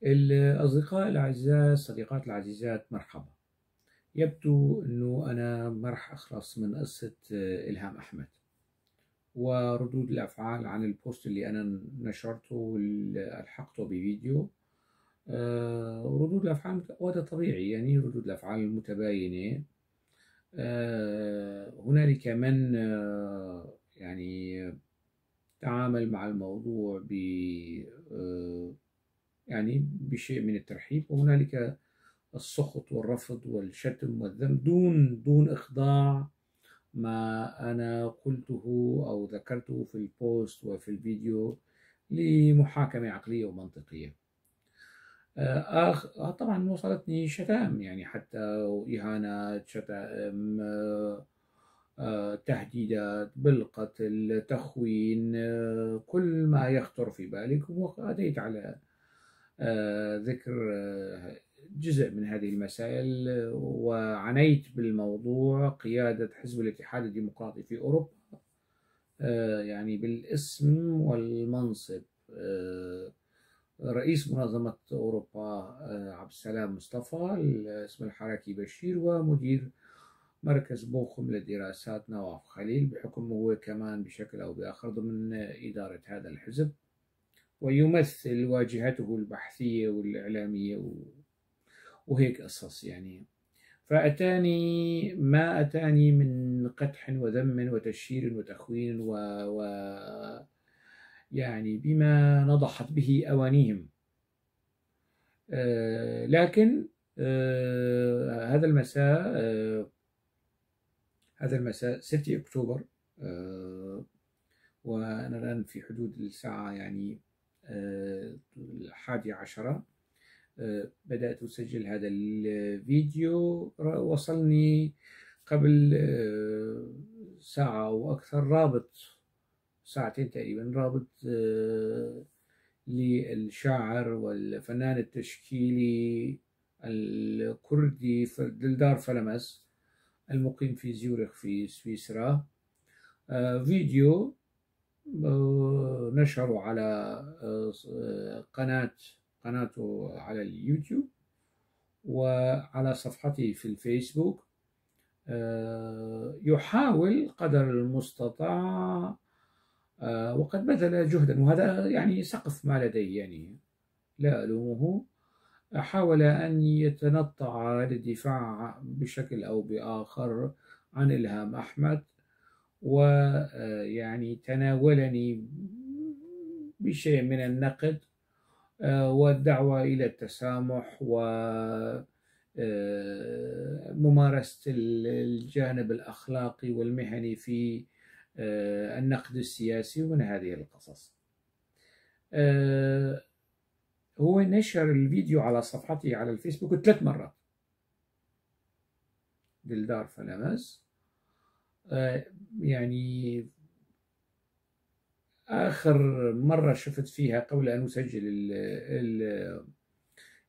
الأصدقاء الأعزاء، الصديقات العزيزات، مرحبا. يبدو أنه أنا ما رح أخلص من قصة إلهام أحمد وردود الأفعال عن البوست اللي أنا نشرته والحقته بفيديو. ردود الأفعال وهذا طبيعي، يعني ردود الأفعال المتباينة. هنالك من يعني تعامل مع الموضوع ب يعني بشيء من الترحيب، وهنالك السخط والرفض والشتم والذم دون إخضاع ما أنا قلته أو ذكرته في البوست وفي الفيديو لمحاكمة عقلية ومنطقية. طبعا وصلتني شتائم، يعني حتى إهانات، شتائم، تهديدات بالقتل، تخوين، كل ما يخطر في بالك. وأتيت على ذكر جزء من هذه المسائل، وعنيت بالموضوع قيادة حزب الاتحاد الديمقراطي في أوروبا، يعني بالاسم والمنصب، رئيس منظمة أوروبا عبد السلام مصطفى، الاسم الحركي بشير، ومدير مركز بوخم للدراسات نواف خليل، بحكم هو كمان بشكل أو بآخر ضمن إدارة هذا الحزب ويمثل واجهته البحثية والإعلامية وهيك قصص يعني. فأتاني ما أتاني من قدح وذم وتشهير وتخوين و يعني بما نضحت به أوانيهم. لكن هذا المساء 6 أكتوبر، وأنا الآن في حدود الساعة يعني 11، بدأت أسجل هذا الفيديو. وصلني قبل ساعة أو أكثر رابط، ساعتين تقريبا، رابط للشاعر والفنان التشكيلي الكردي دلدار فلمس المقيم في زيورخ في سويسرا، فيديو نشره على قناته على اليوتيوب وعلى صفحته في الفيسبوك، يحاول قدر المستطاع، وقد بذل جهدا، وهذا يعني سقف ما لديه، يعني لا ألومه، حاول أن يتنطع للدفاع بشكل أو بآخر عن إلهام أحمد، ويعني تناولني بشيء من النقد والدعوة إلى التسامح وممارسة الجانب الأخلاقي والمهني في النقد السياسي ومن هذه القصص. هو نشر الفيديو على صفحته على الفيسبوك 3 مرات، دلدار فلمس. يعني آخر مرة شفت فيها قبل أن أسجل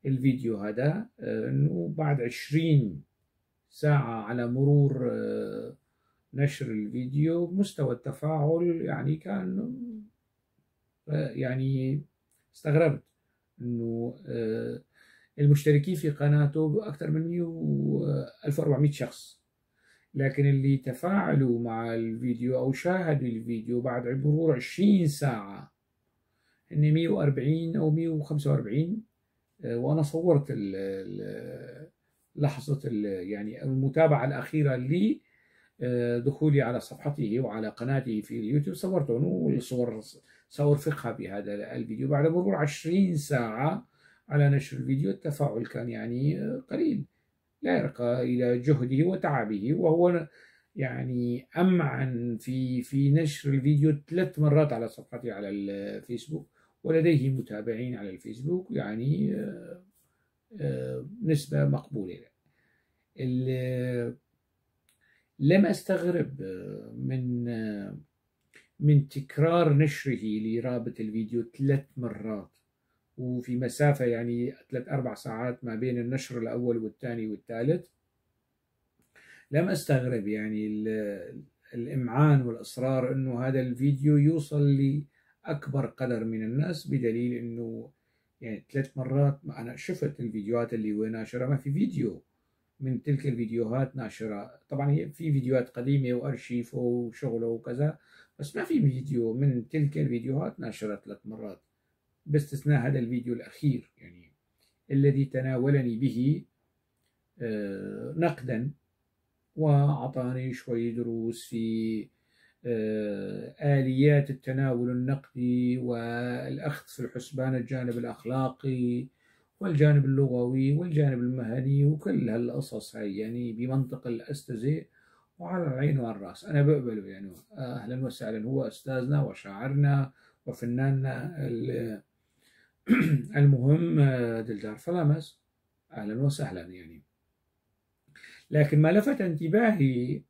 الفيديو هذا، أنه بعد 20 ساعة على مرور نشر الفيديو، مستوى التفاعل يعني كان، يعني استغربت أنه المشتركين في قناته أكثر من 1400 شخص، لكن اللي تفاعلوا مع الفيديو أو شاهدوا الفيديو بعد مرور 20 ساعة هن 140 أو 145. وأنا صورت لحظة يعني المتابعة الأخيرة لي دخولي على صفحته وعلى قناته في اليوتيوب، صورته والصور سأرفقها بهذا الفيديو. بعد مرور 20 ساعة على نشر الفيديو التفاعل كان يعني قليل، لا يرقى إلى جهده وتعبه، وهو يعني أمعن في نشر الفيديو 3 مرات على صفحته على الفيسبوك، ولديه متابعين على الفيسبوك يعني نسبة مقبولة. لم أستغرب من تكرار نشره لرابط الفيديو 3 مرات، وفي مسافة يعني 3-4 ساعات ما بين النشر الأول والثاني والثالث. لم أستغرب يعني الإمعان والإصرار أنه هذا الفيديو يوصل لأكبر قدر من الناس، بدليل أنه يعني 3 مرات أنا شفت الفيديوهات اللي هو ناشرها، ما في فيديو من تلك الفيديوهات ناشرها. طبعا هي في فيديوهات قديمة وأرشيفه وشغله وكذا، بس ما في فيديو من تلك الفيديوهات ناشرها 3 مرات، باستثناء هذا الفيديو الأخير يعني الذي تناولني به نقدا وأعطاني شوي دروس في آليات التناول النقدي والأخذ في الحسبان الجانب الأخلاقي والجانب اللغوي والجانب المهني وكل هالقصص هاي، يعني بمنطق الأستاذة وعلى العين والرأس. أنا بقبله يعني، أهلا وسهلا، هو أستاذنا وشاعرنا وفناننا المهم دلدار فلامس، أهلا وسهلا يعني. لكن ما لفت انتباهي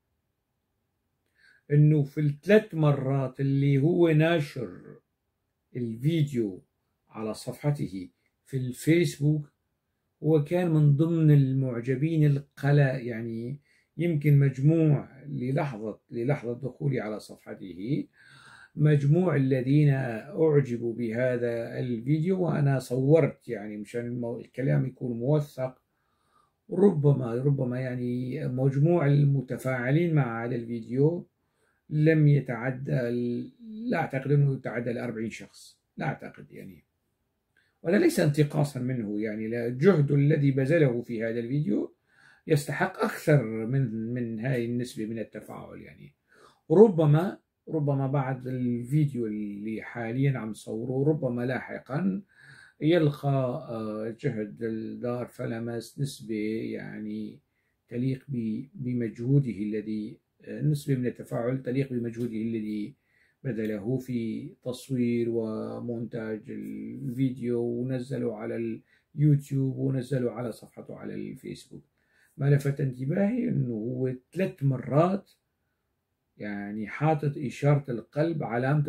إنه في ال3 مرات اللي هو ناشر الفيديو على صفحته في الفيسبوك، هو كان من ضمن المعجبين القلاء، يعني يمكن مجموع للحظة دخولي على صفحته مجموع الذين أعجبوا بهذا الفيديو، وأنا صورت يعني مشان الكلام يكون موثق، ربما يعني مجموع المتفاعلين مع هذا الفيديو لم يتعدى، لا أعتقد أنه يتعدى 40 شخص، لا أعتقد يعني. وهذا ليس انتقاصا منه يعني، الجهد الذي بذله في هذا الفيديو يستحق أكثر من هذه النسبة من التفاعل يعني. ربما بعد الفيديو اللي حاليا عم صوره، ربما لاحقا يلقى جهد دلدار فلمس نسبة يعني تليق بمجهوده الذي، نسبة من التفاعل تليق بمجهوده الذي بذله في تصوير ومونتاج الفيديو ونزله على اليوتيوب ونزله على صفحته على الفيسبوك. ما لفت انتباهي انه هو 3 مرات يعني حاطط إشارة القلب، علامة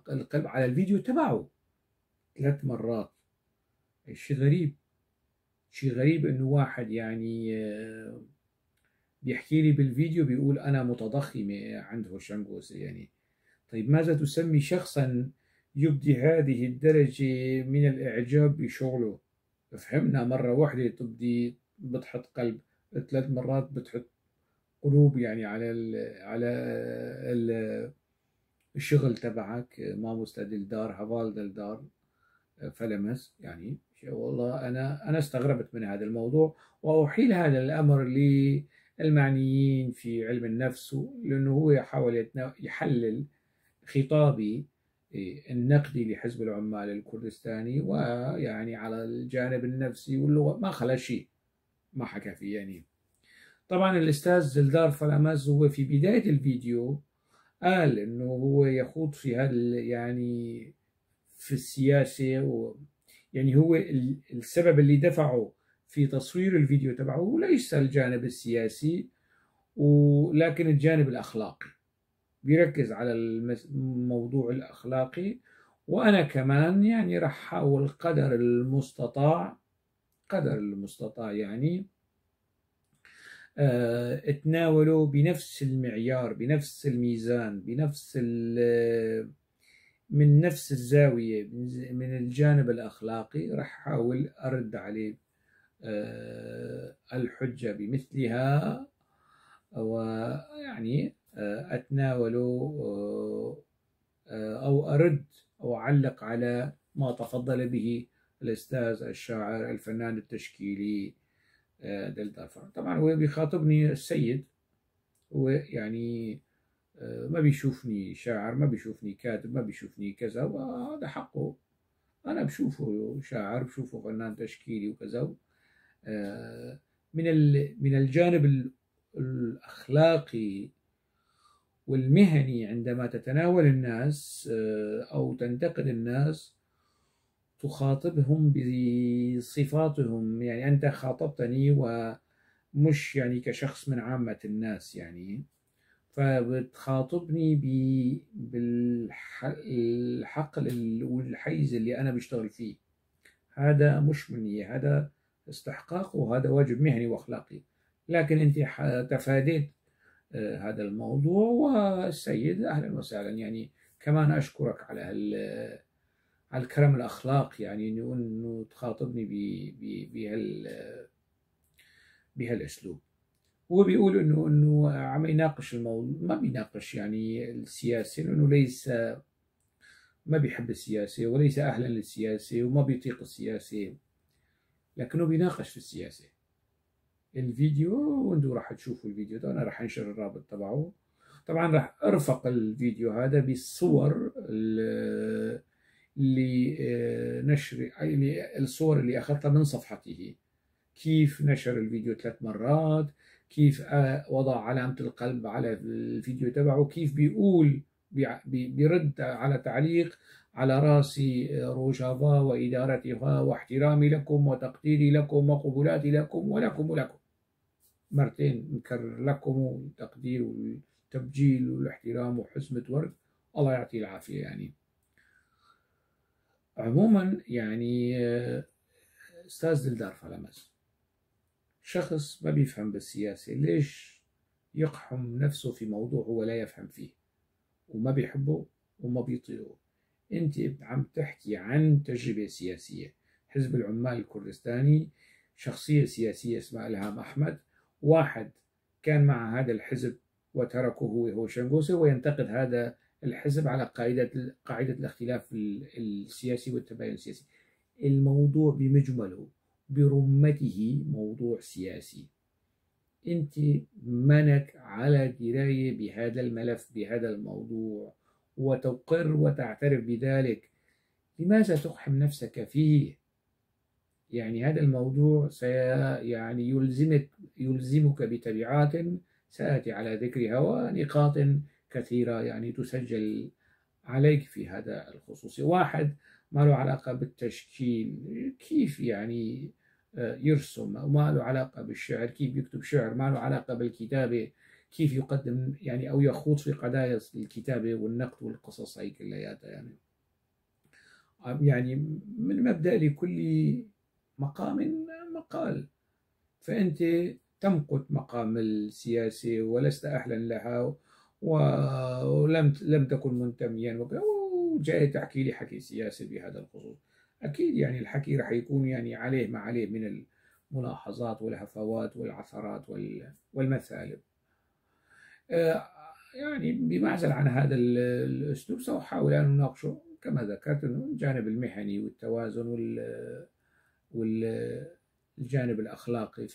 القلب على الفيديو تبعه 3 مرات. شيء غريب، شيء غريب انه واحد يعني بيحكي لي بالفيديو بيقول انا متضخمة عند هوشنگ يعني. طيب ماذا تسمي شخصا يبدي هذه الدرجة من الإعجاب بشغله؟ فهمنا مرة واحدة تبدي بتحط قلب، 3 مرات بتحط قلوب يعني على ال الشغل تبعك ماموستا دلدار هفال دلدار فلمس يعني. والله أنا استغربت من هذا الموضوع، وأحيل هذا الأمر للمعنيين في علم النفس، لأنه هو يحاول يحلل خطابي النقدي لحزب العمال الكردستاني، ويعني على الجانب النفسي واللغة ما خلا شيء ما حكى فيه يعني. طبعا الأستاذ دلدار فلمس هو في بداية الفيديو قال إنه هو يخوض في هذا يعني في السياسة، يعني هو السبب اللي دفعه في تصوير الفيديو تبعه ليس الجانب السياسي، ولكن الجانب الأخلاقي، بيركز على الموضوع الأخلاقي. وأنا كمان يعني رح أحاول قدر المستطاع، قدر المستطاع يعني اتناوله بنفس المعيار، بنفس الميزان، بنفس من نفس الزاوية، من الجانب الأخلاقي. رح أحاول أرد عليه الحجة بمثلها، ويعني أتناوله أو أرد أو أعلق على ما تفضل به الأستاذ الشاعر الفنان التشكيلي دلدار فلمس. طبعا هو بيخاطبني السيد، هو يعني ما بيشوفني شاعر، ما بيشوفني كاتب، ما بيشوفني كذا، وهذا حقه. أنا بشوفه شاعر، بشوفه فنان تشكيلي وكذا. من الجانب الأخلاقي والمهني، عندما تتناول الناس أو تنتقد الناس تخاطبهم بصفاتهم، يعني أنت خاطبتني ومش يعني كشخص من عامة الناس يعني، فبتخاطبني بالحقل والحيز اللي أنا بشتغل فيه. هذا مش مني، هذا استحقاق وهذا واجب مهني وأخلاقي. لكن أنت تفاديت هذا الموضوع، والسيد أهلا وسهلا يعني كمان أشكرك على على الكرم الأخلاق، يعني إنه تخاطبني بهالأسلوب. هو بيقول إنه عم يناقش الموضوع، ما بيناقش يعني السياسة، لأنه ليس ما بيحب السياسة وليس أهلا للسياسة وما بيطيق السياسة، لكنه بيناقش في السياسة. الفيديو وانتم راح تشوفوا الفيديو ده، أنا راح أنشر الرابط تبعه. طبعا راح أرفق الفيديو هذا بالصور اللي نشر، الصور اللي أخذتها من صفحته، كيف نشر الفيديو 3 مرات، كيف وضع علامة القلب على الفيديو تبعه، كيف بيقول بيرد على تعليق على راسي روجافا وإدارتها واحترامي لكم وتقديري لكم وقبولاتي لكم ولكم ولكم، مرتين نكرر لكم والتقدير والتبجيل والاحترام وحزمة ورد، الله يعطيه العافية. يعني عموما يعني أستاذ دلدار فلمز شخص ما بيفهم بالسياسة، ليش يقحم نفسه في موضوع هو لا يفهم فيه وما بيحبه وما بيطيقه؟ انت عم تحكي عن تجربة سياسية، حزب العمال الكردستاني، شخصية سياسية اسمها إلهام أحمد، واحد كان مع هذا الحزب وتركه هو هوشنغوسي، وينتقد هذا الحزب على قاعدة الاختلاف السياسي والتباين السياسي. الموضوع بمجمله برمته موضوع سياسي، انت منك على دراية بهذا الملف بهذا الموضوع وتقر وتعترف بذلك، لماذا تقحم نفسك فيه؟ يعني هذا الموضوع يعني يلزمك بتبعات سآتي على ذكرها ونقاط كثيرة يعني تسجل عليك في هذا الخصوص. واحد ما له علاقة بالتشكيل، كيف يعني يرسم، وما له علاقة بالشعر، كيف يكتب شعر، ما له علاقة بالكتابة، كيف يقدم يعني أو يخوض في قضايا الكتابة والنقد والقصص هي كلياتها. يعني من مبدأ لكل مقام مقال، فأنت تمقت مقام السياسة ولست أهلا لها ولم تكن منتميا، وجاي تحكي لي حكي سياسي بهذا الخصوص. أكيد يعني الحكي رح يكون يعني عليه ما عليه من الملاحظات والهفوات والعثرات والمثالب. يعني بمعزل عن هذا الأسلوب سأحاول أن أناقشه كما ذكرت أنه الجانب المهني والتوازن والجانب الأخلاقي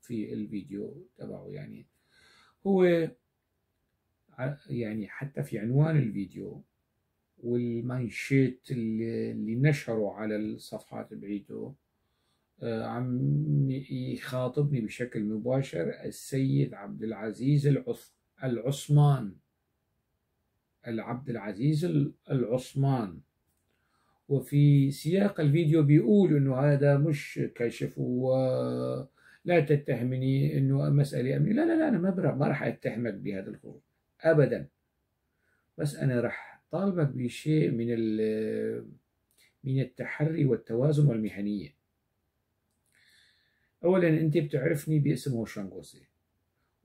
في الفيديو تبعه. يعني هو يعني حتى في عنوان الفيديو والمانشيت اللي نشره على الصفحات بعيته عم يخاطبني بشكل مباشر السيد عبد العزيز العثمان، العبد العزيز العثمان. وفي سياق الفيديو بيقول انه هذا مش كشف ولا تتهمني انه مسألة امنية. لا لا لا، انا ما راح اتهمك بهذا الخصوص ابدا، بس انا راح طالبك بشيء من التحري والتوازن والمهنية. اولا انت بتعرفني باسم هوشنغوسي،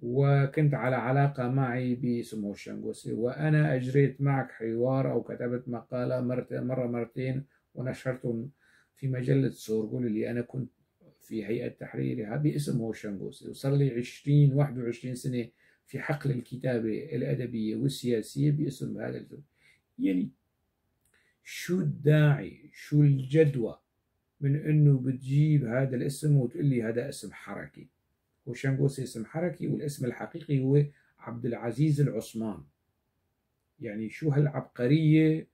وكنت على علاقة معي باسم هوشنغوسي، وأنا أجريت معك حوار أو كتبت مقالة مرة مرتين ونشرتهم في مجلة سورغول اللي أنا كنت في هيئة تحريرها باسم هوشنغوسي، وصار لي 20 21 سنة في حقل الكتابة الأدبية والسياسية باسم هذا الاسم. يعني شو الداعي، شو الجدوى من إنه بتجيب هذا الاسم وتقول لي هذا اسم حركي؟ هوشنغوسي اسم حركي، والاسم الحقيقي هو عبد العزيز العثمان. يعني شو هالعبقرية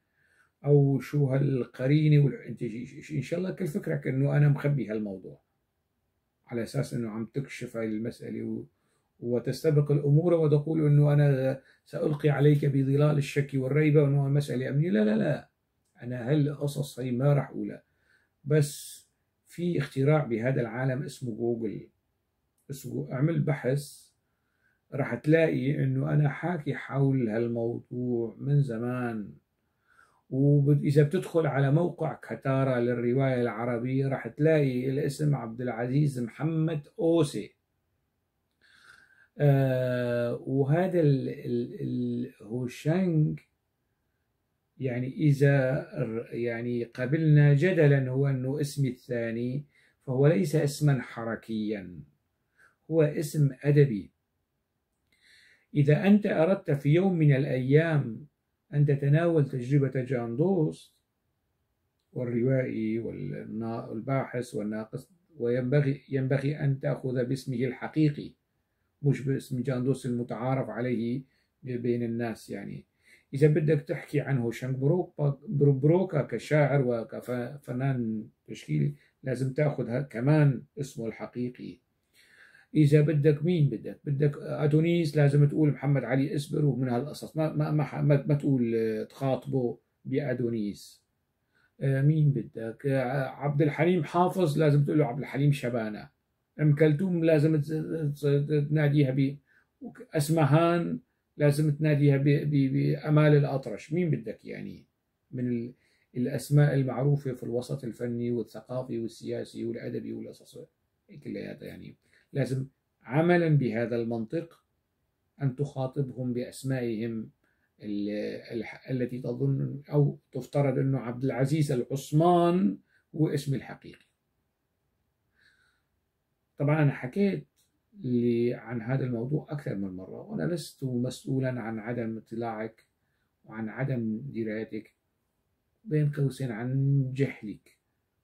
أو شو هالقرينة؟ انت إن شاء الله كل فكرك إنه أنا مخبي هالموضوع على أساس إنه عم تكشف هاي المسألة وتستبق الأمور وتقول إنه أنا سألقي عليك بظلال الشك والريبة وإنه المسألة أمنية. لا لا لا، أنا هالقصص هي ما راح أقولها. بس في اختراع بهذا العالم اسمه جوجل، اعمل بحث راح تلاقي انه انا حاكي حول هالموضوع من زمان. واذا بتدخل على موقع كتارا للرواية العربية راح تلاقي الاسم عبد العزيز محمد أوسي. وهذا الهوشنج يعني إذا يعني قبلنا جدلا هو أنه اسمي الثاني، فهو ليس اسما حركيا، هو اسم أدبي. إذا أنت أردت في يوم من الأيام أن تتناول تجربة جان دوست والروائي والباحث والناقص، وينبغي أن تأخذ باسمه الحقيقي مش باسم جان دوست المتعارف عليه بين الناس. يعني إذا بدك تحكي عن هوشنك بروكا كشاعر وكفنان تشكيلي لازم تأخذ كمان اسمه الحقيقي. إذا بدك مين بدك أدونيس لازم تقول محمد علي إسبر ومن هالقصص، ما ما ما ما, تقول تخاطبه بأدونيس. مين بدك؟ عبد الحليم حافظ لازم تقول له عبد الحليم شبانة. أم كلثوم لازم تناديها ب أسمهان لازم تناديها بأمال الأطرش. مين بدك يعني من الأسماء المعروفة في الوسط الفني والثقافي والسياسي والأدبي والقصص كلياتها؟ يعني لازم عملا بهذا المنطق أن تخاطبهم بأسمائهم التي تظن أو تفترض أنه عبد العزيز العثمان هو اسمي الحقيقي. طبعا أنا حكيت عن هذا الموضوع أكثر من مرة، وأنا لست مسؤولا عن عدم اطلاعك وعن عدم درايتك، بين قوسين عن جهلك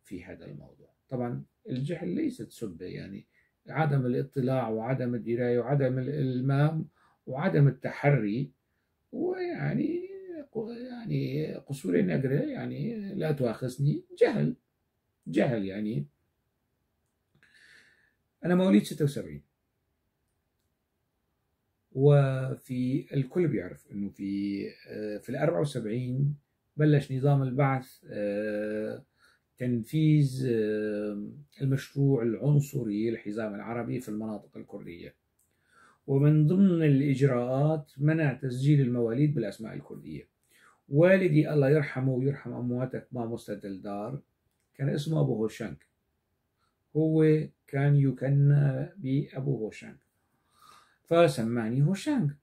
في هذا الموضوع. طبعا الجهل ليست سبة، يعني عدم الاطلاع وعدم الدراية وعدم الإلمام وعدم التحري، ويعني قصور نقرة، يعني لا تؤاخذني، جهل جهل. يعني أنا مواليد 76، وفي الكل بيعرف إنه في ال 74 بلش نظام البعث تنفيذ المشروع العنصري الحزام العربي في المناطق الكردية، ومن ضمن الإجراءات منع تسجيل المواليد بالأسماء الكردية. والدي الله يرحمه ويرحم أمواتك ماموستا دلدار كان اسمه أبو هوشنك، هو كان يكنى بأبو هوشنك فسماني هوشنك.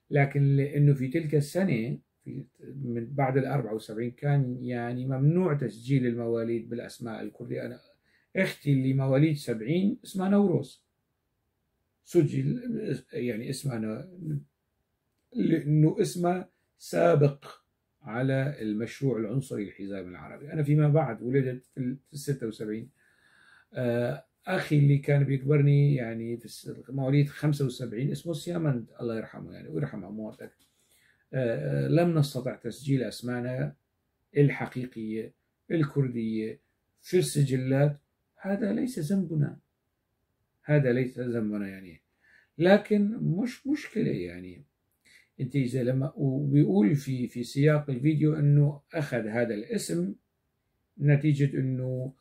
لكن لأنه في تلك السنة من بعد ال 74 كان يعني ممنوع تسجيل المواليد بالأسماء الكردية. أنا أختي اللي مواليد 70 اسمها نوروز، سجل يعني اسمها لأنه اسمها سابق على المشروع العنصري الحزام العربي. أنا فيما بعد ولدت في 76. أخي اللي كان بيكبرني يعني في مواليد 75 اسمه سيامند الله يرحمه يعني ويرحم أمواتك. لم نستطع تسجيل أسمائنا الحقيقية الكردية في السجلات. هذا ليس ذنبنا، هذا ليس ذنبنا يعني، لكن مش مشكلة يعني. أنت إذا لما وبيقول في سياق الفيديو أنه أخذ هذا الاسم نتيجة أنه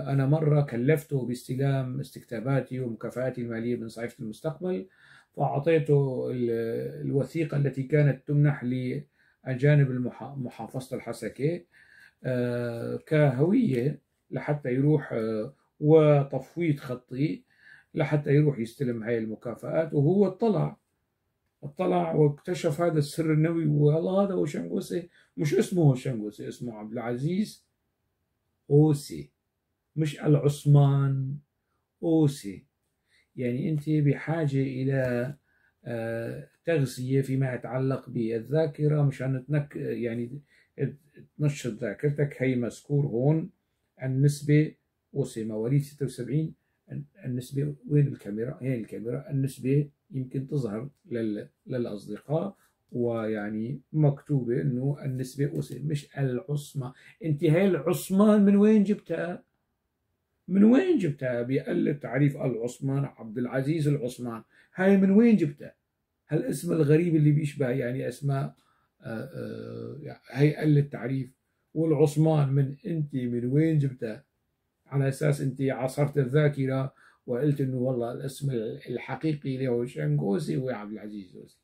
أنا مرة كلفته باستلام استكتاباتي ومكافآتي المالية من صحيفة المستقبل، فأعطيته الوثيقة التي كانت تمنح لأجانب محافظة الحسكة كهوية لحتى يروح، وتفويض خطي لحتى يروح يستلم هاي المكافآت. وهو اطلع واكتشف هذا السر النووي، والله هذا هوشنغوسي، مش اسمه هوشنغوسي، اسمه عبد العزيز أوسي، مش العثمان أوسي. يعني أنت بحاجة إلى تغذية فيما يتعلق بالذاكرة مشان يعني تنشط ذاكرتك. هي مذكور هون النسبة أوسي مواليد 76، النسبة وين الكاميرا؟ هي الكاميرا، النسبة يمكن تظهر للأصدقاء، ويعني مكتوبة إنه النسبة أوسي مش العثمان. أنت هاي العثمان من وين جبتها؟ من وين جبتها؟ بيقلب تعريف العثمان عبد العزيز العثمان، هاي من وين جبتها؟ هالاسم الغريب اللي بيشبه يعني اسماء، هي قل التعريف. والعثمان من انت من وين جبتها؟ على اساس انت عصرت الذاكره وقلت انه والله الاسم الحقيقي لهوشنغوسي هو عبد العزيز اوسي.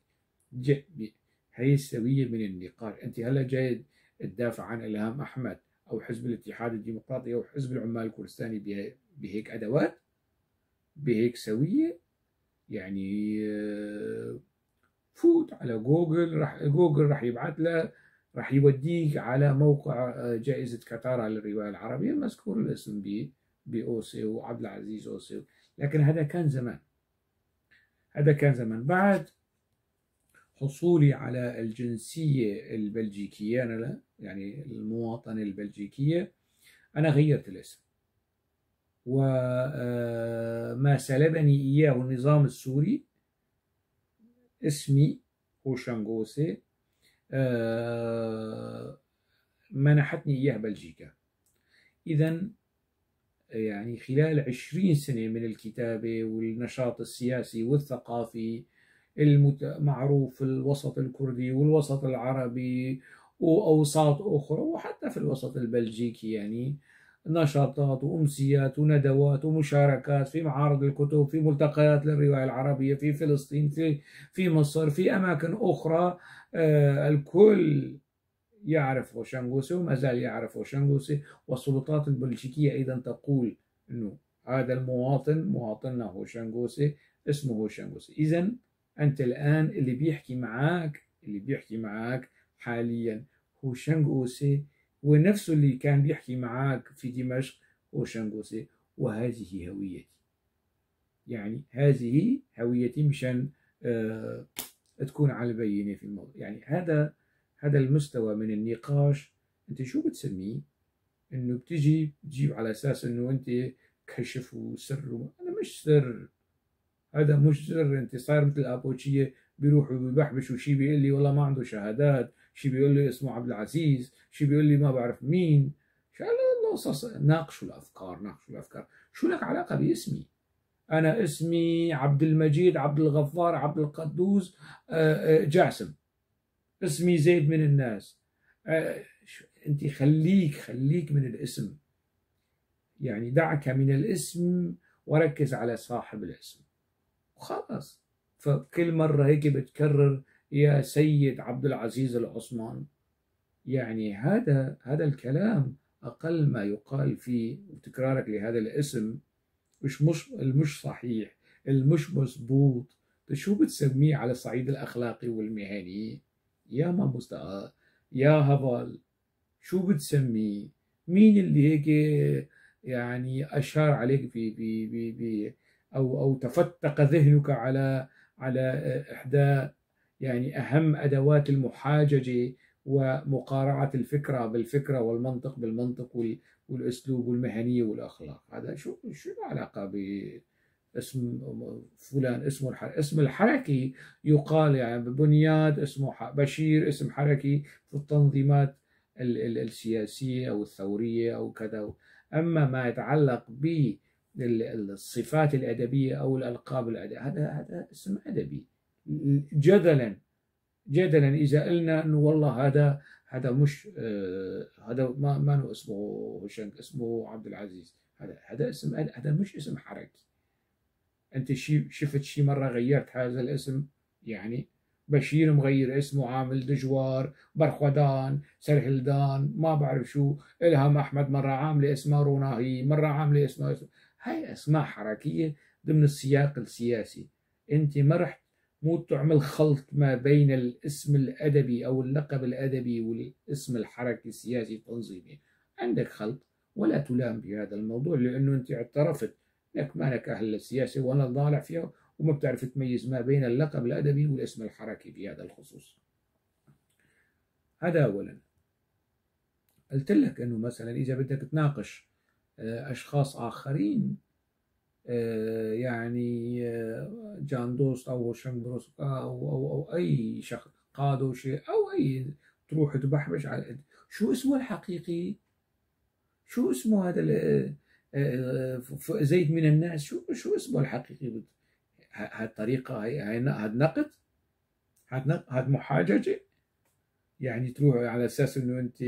هي السويه من النقاش. انت هلا جاي تدافع عن الهام احمد او حزب الاتحاد الديمقراطي او حزب العمال الكردستاني بهيك ادوات، بهيك سويه؟ يعني فوت على جوجل، راح جوجل راح يبعث لها راح يوديك على موقع جائزة كتارا للرواية العربية المذكور الاسم بأوسي وعبد العزيز أوسي. لكن هذا كان زمان، هذا كان زمان. بعد حصولي على الجنسية البلجيكية، أنا لا يعني المواطنة البلجيكية، أنا غيرت الاسم، وما سلبني إياه النظام السوري اسمي هوشنغوسي منحتني إياه بلجيكا. إذا يعني خلال 20 سنة من الكتابة والنشاط السياسي والثقافي المعروف في الوسط الكردي والوسط العربي وأوساط أخرى وحتى في الوسط البلجيكي، يعني نشاطات وأمسيات وندوات ومشاركات في معارض الكتب، في ملتقيات للرواية العربية في فلسطين، في مصر، في أماكن أخرى، الكل يعرف هوشنغوسي وما زال يعرف هوشنغوسي. والسلطات البلجيكية أيضا تقول أنه هذا المواطن مواطننا هوشنغوسي، اسمه هوشنغوسي. إذن أنت الآن اللي بيحكي معاك حاليا هوشنغوسي، ونفسه اللي كان بيحكي معاك في دمشق هوشنغوسي، وهذه هويتي. يعني هذه هويتي مشان تكون على بينة في الموضوع. يعني هذا المستوى من النقاش انت شو بتسميه؟ انه بتجي تجيب على اساس انه انت كشف وسر. انا مش سر، هذا مش سر. انت صاير مثل الابوتشيه، بيروحوا بيبحبشوا، شي بيقول لي والله ما عنده شهادات، شي بيقول لي اسمه عبد العزيز، شي بيقول لي ما بعرف مين. شو الله، ناقشوا الافكار، ناقشوا الافكار. شو لك علاقه باسمي؟ انا اسمي عبد المجيد عبد الغفار عبد القدوس جاسم، اسمي زيد من الناس. انت خليك من الاسم، يعني دعك من الاسم وركز على صاحب الاسم وخلص. فكل مرة هيك بتكرر يا سيد عبد العزيز العثمان، يعني هذا الكلام أقل ما يقال فيه، وتكرارك لهذا الاسم مش صحيح، المش مظبوط. شو بتسميه على الصعيد الأخلاقي والمهني يا ماموستا يا هبل؟ شو بتسميه؟ مين اللي هيك يعني أشار عليك ب ب ب أو تفتق ذهنك على إحدى يعني أهم أدوات المحاججة ومقارعة الفكرة بالفكرة والمنطق بالمنطق والأسلوب والمهنية والأخلاق؟ هذا شو العلاقة باسم فلان؟ اسمه اسم الحركي يقال يعني بنياد، اسمه بشير، اسم حركي في التنظيمات السياسية أو الثورية أو كذا. أما ما يتعلق بالصفات الأدبية أو الألقاب الأدبية، هذا اسم أدبي. جدلا إذا قلنا إنه والله هذا مش هذا ما هو اسمه هوشنك، اسمه عبد العزيز، هذا اسم، هذا مش اسم حركي. أنت شفت شي مرة غيرت هذا الاسم؟ يعني بشير مغير اسمه، عامل دجوار، برخودان، سرهلدان، ما بعرف شو، إلهام أحمد مرة عاملة اسمها روناهي، مرة عاملة اسمها هاي أسماء حركية ضمن السياق السياسي. أنت ما رح مو تعمل خلط ما بين الاسم الأدبي أو اللقب الأدبي والاسم الحركي السياسي التنظيمي. عندك خلط ولا تلام بهذا الموضوع، لأنه أنت اعترفت أنك ما لك أهل السياسة ولا ضالع فيها، وما بتعرف تميز ما بين اللقب الأدبي والاسم الحركي في هذا الخصوص. هذا أولا. قلت لك أنه مثلا إذا بدك تناقش أشخاص آخرين، يعني جان دوست أو هوشنگ بروسكا أو أي شخص قادوشي أو أي، تروح تبحبش على شو اسمه الحقيقي، شو اسمه هذا زيد من الناس، شو اسمه الحقيقي؟ هالطريقة هي هاد نقد، هاد محاججة. يعني تروح على أساس إنه أنت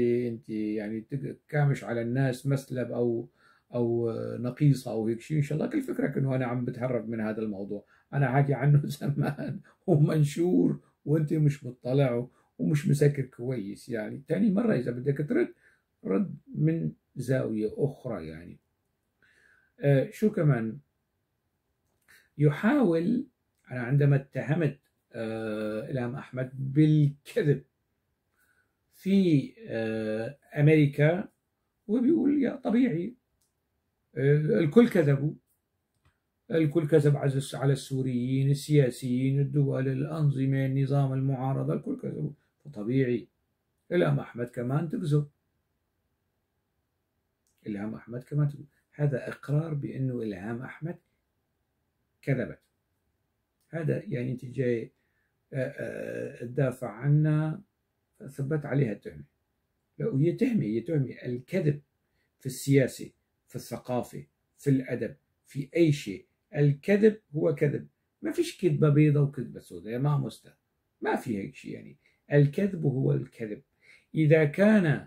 يعني تكامش على الناس مسلب أو نقيصة أو هيك شيء. إن شاء الله كل فكرك إنه أنا عم بتهرب من هذا الموضوع، أنا حاكي عنه زمان ومنشور وأنت مش مطلع ومش مسكر كويس. يعني تاني مرة إذا بدك ترد، رد من زاوية أخرى. يعني شو كمان يحاول؟ أنا عندما اتهمت إلهام أحمد بالكذب في أمريكا وبيقول يا طبيعي الكل كذبوا، الكل كذب على السوريين، السياسيين، الدول، الأنظمة، النظام، المعارضة، الكل كذبوا، فطبيعي إلهام أحمد كمان تكذب. إلهام أحمد كمان تكذب. هذا إقرار بأنه إلهام أحمد كذبت. هذا يعني أنت جاي تدافع عنا، ثبت عليها التهمة. لا، هي تهمة، هي تهمة. الكذب في السياسة، في الثقافة، في الأدب، في أي شيء، الكذب هو كذب. ما فيش كذبة بيضة وكذبة سوداء، ما مستوى، ما في هيك شيء. يعني الكذب هو الكذب. إذا كان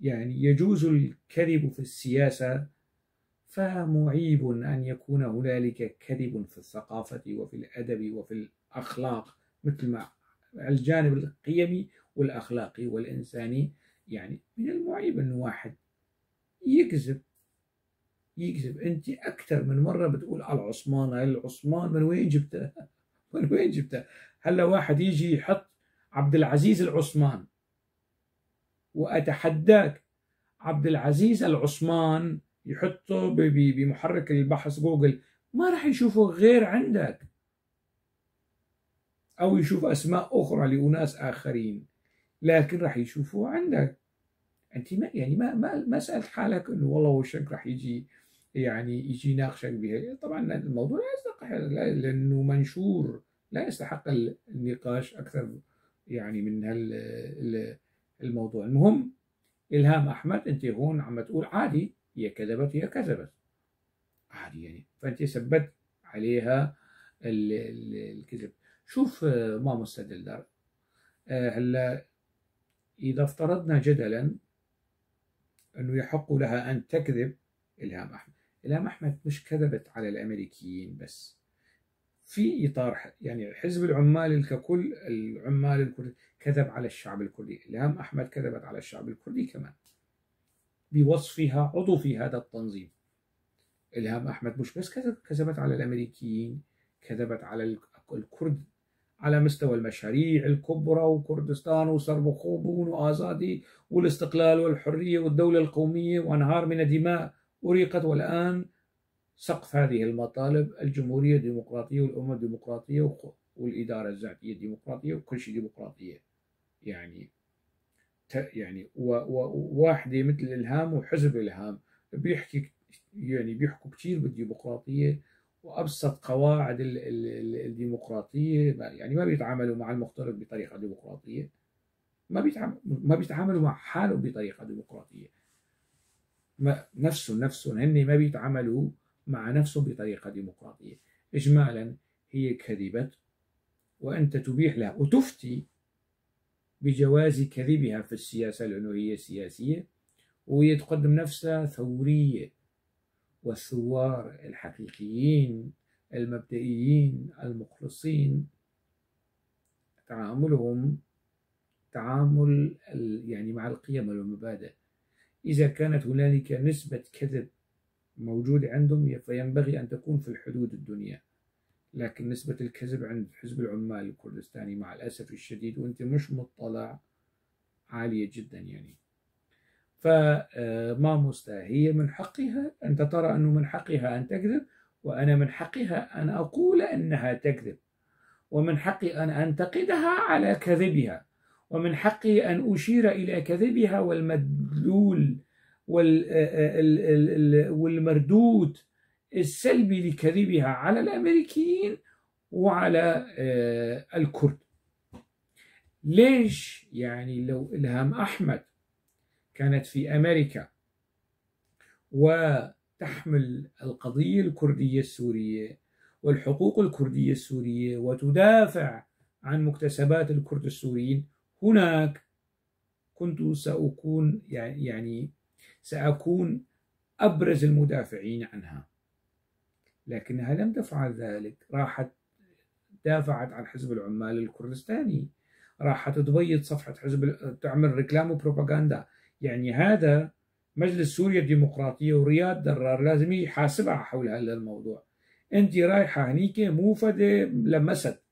يعني يجوز الكذب في السياسة، فمعيب أن يكون هنالك كذب في الثقافة وفي الأدب وفي الأخلاق، مثل ما الجانب القيمي والأخلاقي والإنساني. يعني من المعيب أنه واحد يكذب. أنت أكثر من مرة بتقول على العثمان، العثمان من وين جبتها؟ من وين جبتها؟ هلا واحد يجي يحط عبد العزيز العثمان، وأتحداك عبد العزيز العثمان يحطه بمحرك البحث جوجل، ما راح يشوفه غير عندك، أو يشوف أسماء أخرى لأناس آخرين، لكن راح يشوفوه عندك. أنت ما يعني ما ما ما سألت حالك إنه والله وشك راح يجي يعني يجي يناقشك بها. طبعا الموضوع لا يستحق، لأنه منشور لا يستحق النقاش أكثر يعني من الموضوع. المهم إلهام أحمد أنت هون عم تقول عادي، هي كذبت، هي كذبت عادي يعني، فأنت ثبت عليها الكذب. شوف ماموستا دلدار، هلا إذا افترضنا جدلا أنه يحق لها أن تكذب إلهام أحمد، إلهام أحمد مش كذبت على الأمريكيين بس، في إطار يعني حزب العمال ككل، العمال الكردي كذب على الشعب الكردي، إلهام أحمد كذبت على الشعب الكردي كمان بوصفها عضو في هذا التنظيم. إلهام أحمد مش بس كذبت على الأمريكيين، كذبت على الكرد على مستوى المشاريع الكبرى وكردستان وسربخوبون وآزادي والاستقلال والحرية والدولة القومية وأنهار من الدماء أريقت، والآن سقف هذه المطالب الجمهورية الديمقراطية والأمة الديمقراطية والإدارة الذاتية الديمقراطية وكل شيء ديمقراطية. يعني يعني وواحدة مثل إلهام وحزب إلهام بيحكي يعني بيحكوا كثير بالديمقراطية وأبسط قواعد الديمقراطية، يعني ما بيتعاملوا مع المختلف بطريقة ديمقراطية، ما بيتعاملوا مع حالهم بطريقة ديمقراطية، ما نفسهم هن ما بيتعاملوا مع نفسهم بطريقة ديمقراطية. إجمالا هي كذبت، وأنت تبيح لها وتفتي بجواز كذبها في السياسة لأنه هي سياسية، وهي تقدم نفسها ثورية، والثوار الحقيقيين المبدئيين المخلصين تعاملهم تعامل يعني مع القيم والمبادئ. إذا كانت هنالك نسبة كذب موجودة عندهم فينبغي أن تكون في الحدود الدنيا، لكن نسبة الكذب عند حزب العمال الكردستاني مع الأسف الشديد وأنت مش مطلع عالية جدا يعني. فماموستا هي من حقها، أنت ترى أنه من حقها أن تكذب، وأنا من حقها أن أقول أنها تكذب، ومن حقي أن أنتقدها على كذبها، ومن حقي أن أشير إلى كذبها والمدلول والمردود السلبي لكذبها على الأمريكيين وعلى الكرد. ليش يعني لو إلهام أحمد كانت في أمريكا وتحمل القضية الكردية السورية والحقوق الكردية السورية وتدافع عن مكتسبات الكرد السوريين هناك، كنت سأكون يعني سأكون أبرز المدافعين عنها، لكنها لم تفعل ذلك. راحت دافعت عن حزب العمال الكردستاني، راحت تبيض صفحة حزب، تعمل ريكلام وبروباغندا. يعني هذا مجلس سوريا الديمقراطية ورياض درار لازم يحاسبها حول هذا الموضوع. انت رايحة هنيك موفدة لمست،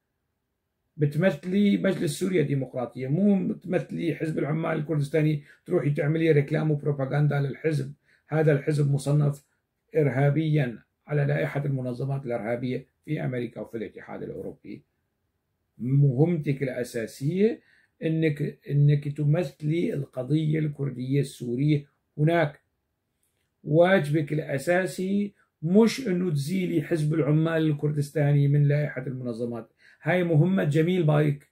بتمثلي مجلس سوريا الديمقراطية، مو بتمثلي حزب العمال الكردستاني تروحي تعملي ريكلام وبروباغندا للحزب. هذا الحزب مصنف إرهابيا على لائحة المنظمات الإرهابية في أمريكا وفي الاتحاد الأوروبي. مهمتك الأساسية إنك تمثلي القضية الكردية السورية هناك. واجبك الأساسي مش إنه تزيلي حزب العمال الكردستاني من لائحة المنظمات. هاي مهمة جميل بايك،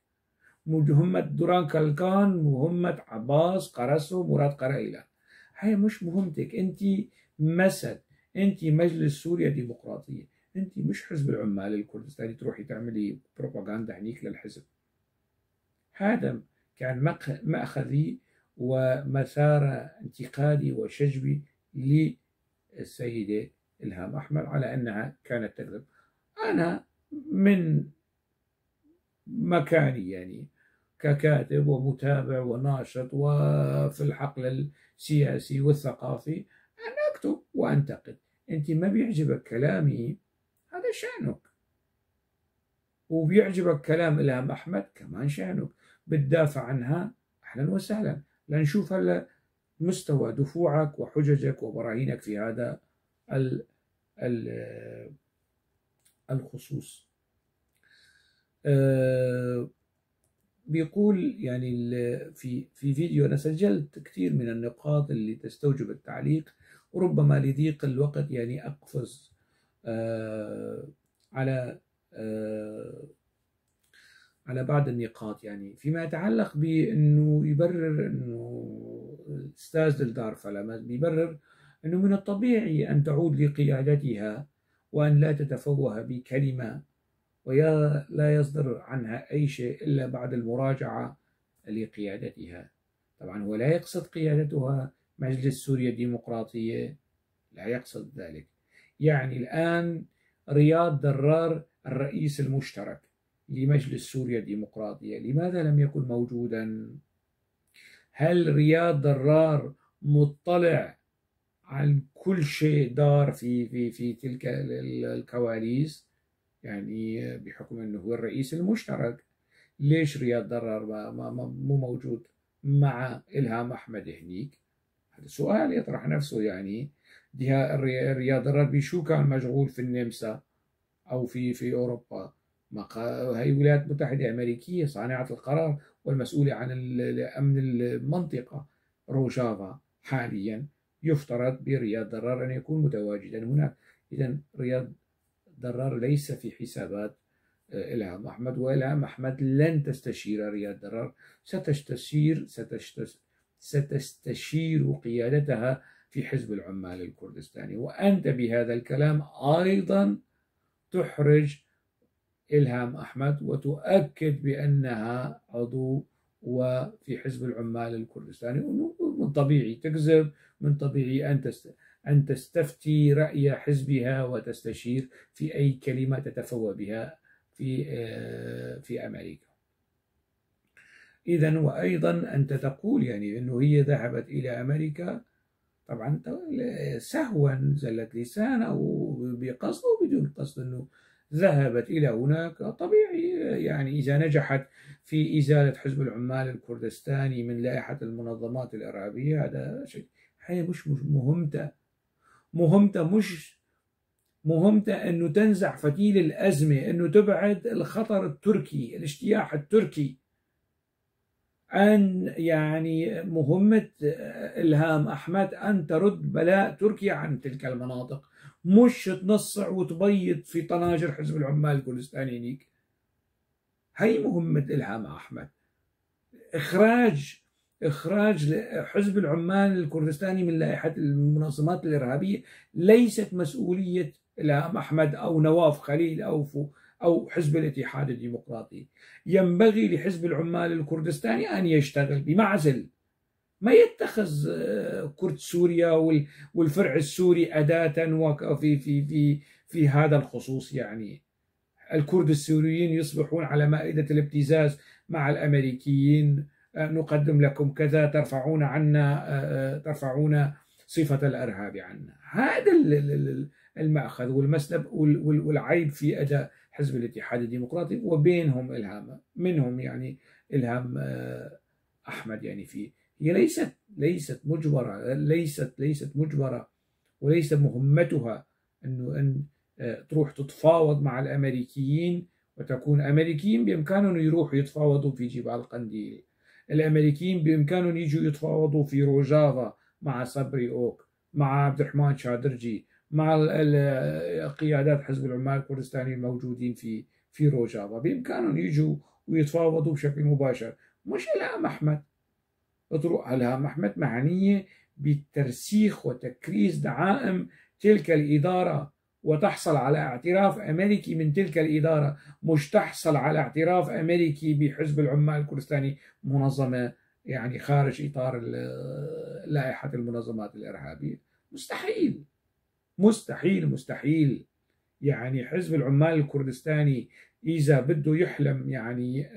مهمة دوران كالكان، مهمة عباس قراسو، مراد قرايلان. هاي مش مهمتك. انت مسد، انت مجلس سوريا ديمقراطية، انت مش حزب العمال الكردستاني تروحي تعملي بروباغندا هنيك للحزب. هذا كان مأخذي ومسار انتقادي وشجبي للسيدة إلهام أحمد على أنها كانت تكذب. أنا من مكاني يعني ككاتب ومتابع وناشط وفي الحقل السياسي والثقافي أنا أكتب وأنتقد. أنت ما بيعجبك كلامي هذا شأنك، وبيعجبك كلام إلهام أحمد كمان شأنك، بتدافع عنها أهلا وسهلا. لنشوف هلا مستوى دفوعك وحججك وبراهينك في هذا ال ال الخصوص. بيقول يعني في فيديو أنا سجلت كثير من النقاط اللي تستوجب التعليق، وربما لضيق الوقت يعني أقفز على على بعض النقاط. يعني فيما يتعلق بأنه يبرر أنه الأستاذ دلدار فلمز بيبرر أنه من الطبيعي أن تعود لقيادتها وأن لا تتفوه بكلمة ولا يصدر عنها أي شيء إلا بعد المراجعة لقيادتها. طبعا هو لا يقصد قيادتها مجلس سوريا الديمقراطية، لا يقصد ذلك. يعني الآن رياض درار الرئيس المشترك لمجلس سوريا الديمقراطية لماذا لم يكن موجودا؟ هل رياض درار مطلع عن كل شيء دار في في في تلك الكواليس؟ يعني بحكم انه هو الرئيس المشترك، ليش رياض درار ما مو موجود مع إلهام أحمد هنيك؟ هذا سؤال يطرح نفسه. يعني رياض درار بشو كان مشغول في النمسا او في اوروبا؟ هي الولايات المتحدة الأمريكية صانعة القرار والمسؤولة عن أمن المنطقة روجافا حاليا، يفترض برياض درار أن يكون متواجدا هناك. إذا رياض درار ليس في حسابات إلهام أحمد، وإلهام أحمد لن تستشير رياض درار، ستستشير قيادتها في حزب العمال الكردستاني. وأنت بهذا الكلام أيضا تحرج إلهام أحمد وتؤكد بأنها عضو وفي حزب العمال الكردستاني. من طبيعي تكذب، من طبيعي أن تستفتي رأي حزبها وتستشير في أي كلمة تتفوه بها في أمريكا. إذا وأيضا أنت تقول يعني أنه هي ذهبت إلى أمريكا طبعا سهوا، زلت لسان أو بقصد أو بدون قصد، أنه ذهبت إلى هناك. طبيعي يعني إذا نجحت في إزالة حزب العمال الكردستاني من لائحة المنظمات الإرهابية هذا شيء. هي مش مهمته، مهمته مش مهمته أنه تنزع فتيل الأزمة، أنه تبعد الخطر التركي، الاجتياح التركي. أن يعني مهمة إلهام أحمد أن ترد بلاء تركيا عن تلك المناطق، مش تنصع وتبيض في طناجر حزب العمال الكردستاني هنيك. هي مهمة إلهام أحمد، إخراج حزب العمال الكردستاني من لائحة المنظمات الإرهابية ليست مسؤولية إلهام أحمد أو نواف خليل أو حزب الاتحاد الديمقراطي. ينبغي لحزب العمال الكردستاني أن يشتغل بمعزل، ما يتخذ كرد سوريا والفرع السوري أداة في في في في هذا الخصوص. يعني الكرد السوريين يصبحون على مائدة الابتزاز مع الأمريكيين، نقدم لكم كذا ترفعون عنا، ترفعون صفة الإرهاب عنا. هذا المأخذ والمسلب والعيب في أداء حزب الاتحاد الديمقراطي، وبينهم إلهام، منهم يعني إلهام أحمد. يعني في هي ليست مجبرة، ليست مجبرة، وليس مهمتها أنه أن تروح تتفاوض مع الأمريكيين وتكون أمريكيين بإمكانهم يروحوا يتفاوضوا في جبال قنديل، الأمريكيين بإمكانهم يجوا يتفاوضوا في روجافا مع صبري أوك، مع عبد الرحمن شادرجي، مع قيادات حزب العمال الكردستاني الموجودين في روجافا، بإمكانهم يجوا ويتفاوضوا بشكل مباشر. مش إلهام أحمد تروح، إلهام أحمد معنية بترسيخ وتكريس دعائم تلك الإدارة وتحصل على اعتراف أمريكي من تلك الإدارة، مش تحصل على اعتراف أمريكي بحزب العمال الكردستاني منظمة يعني خارج إطار لائحة المنظمات الإرهابية. مستحيل مستحيل مستحيل. يعني حزب العمال الكردستاني إذا بده يحلم يعني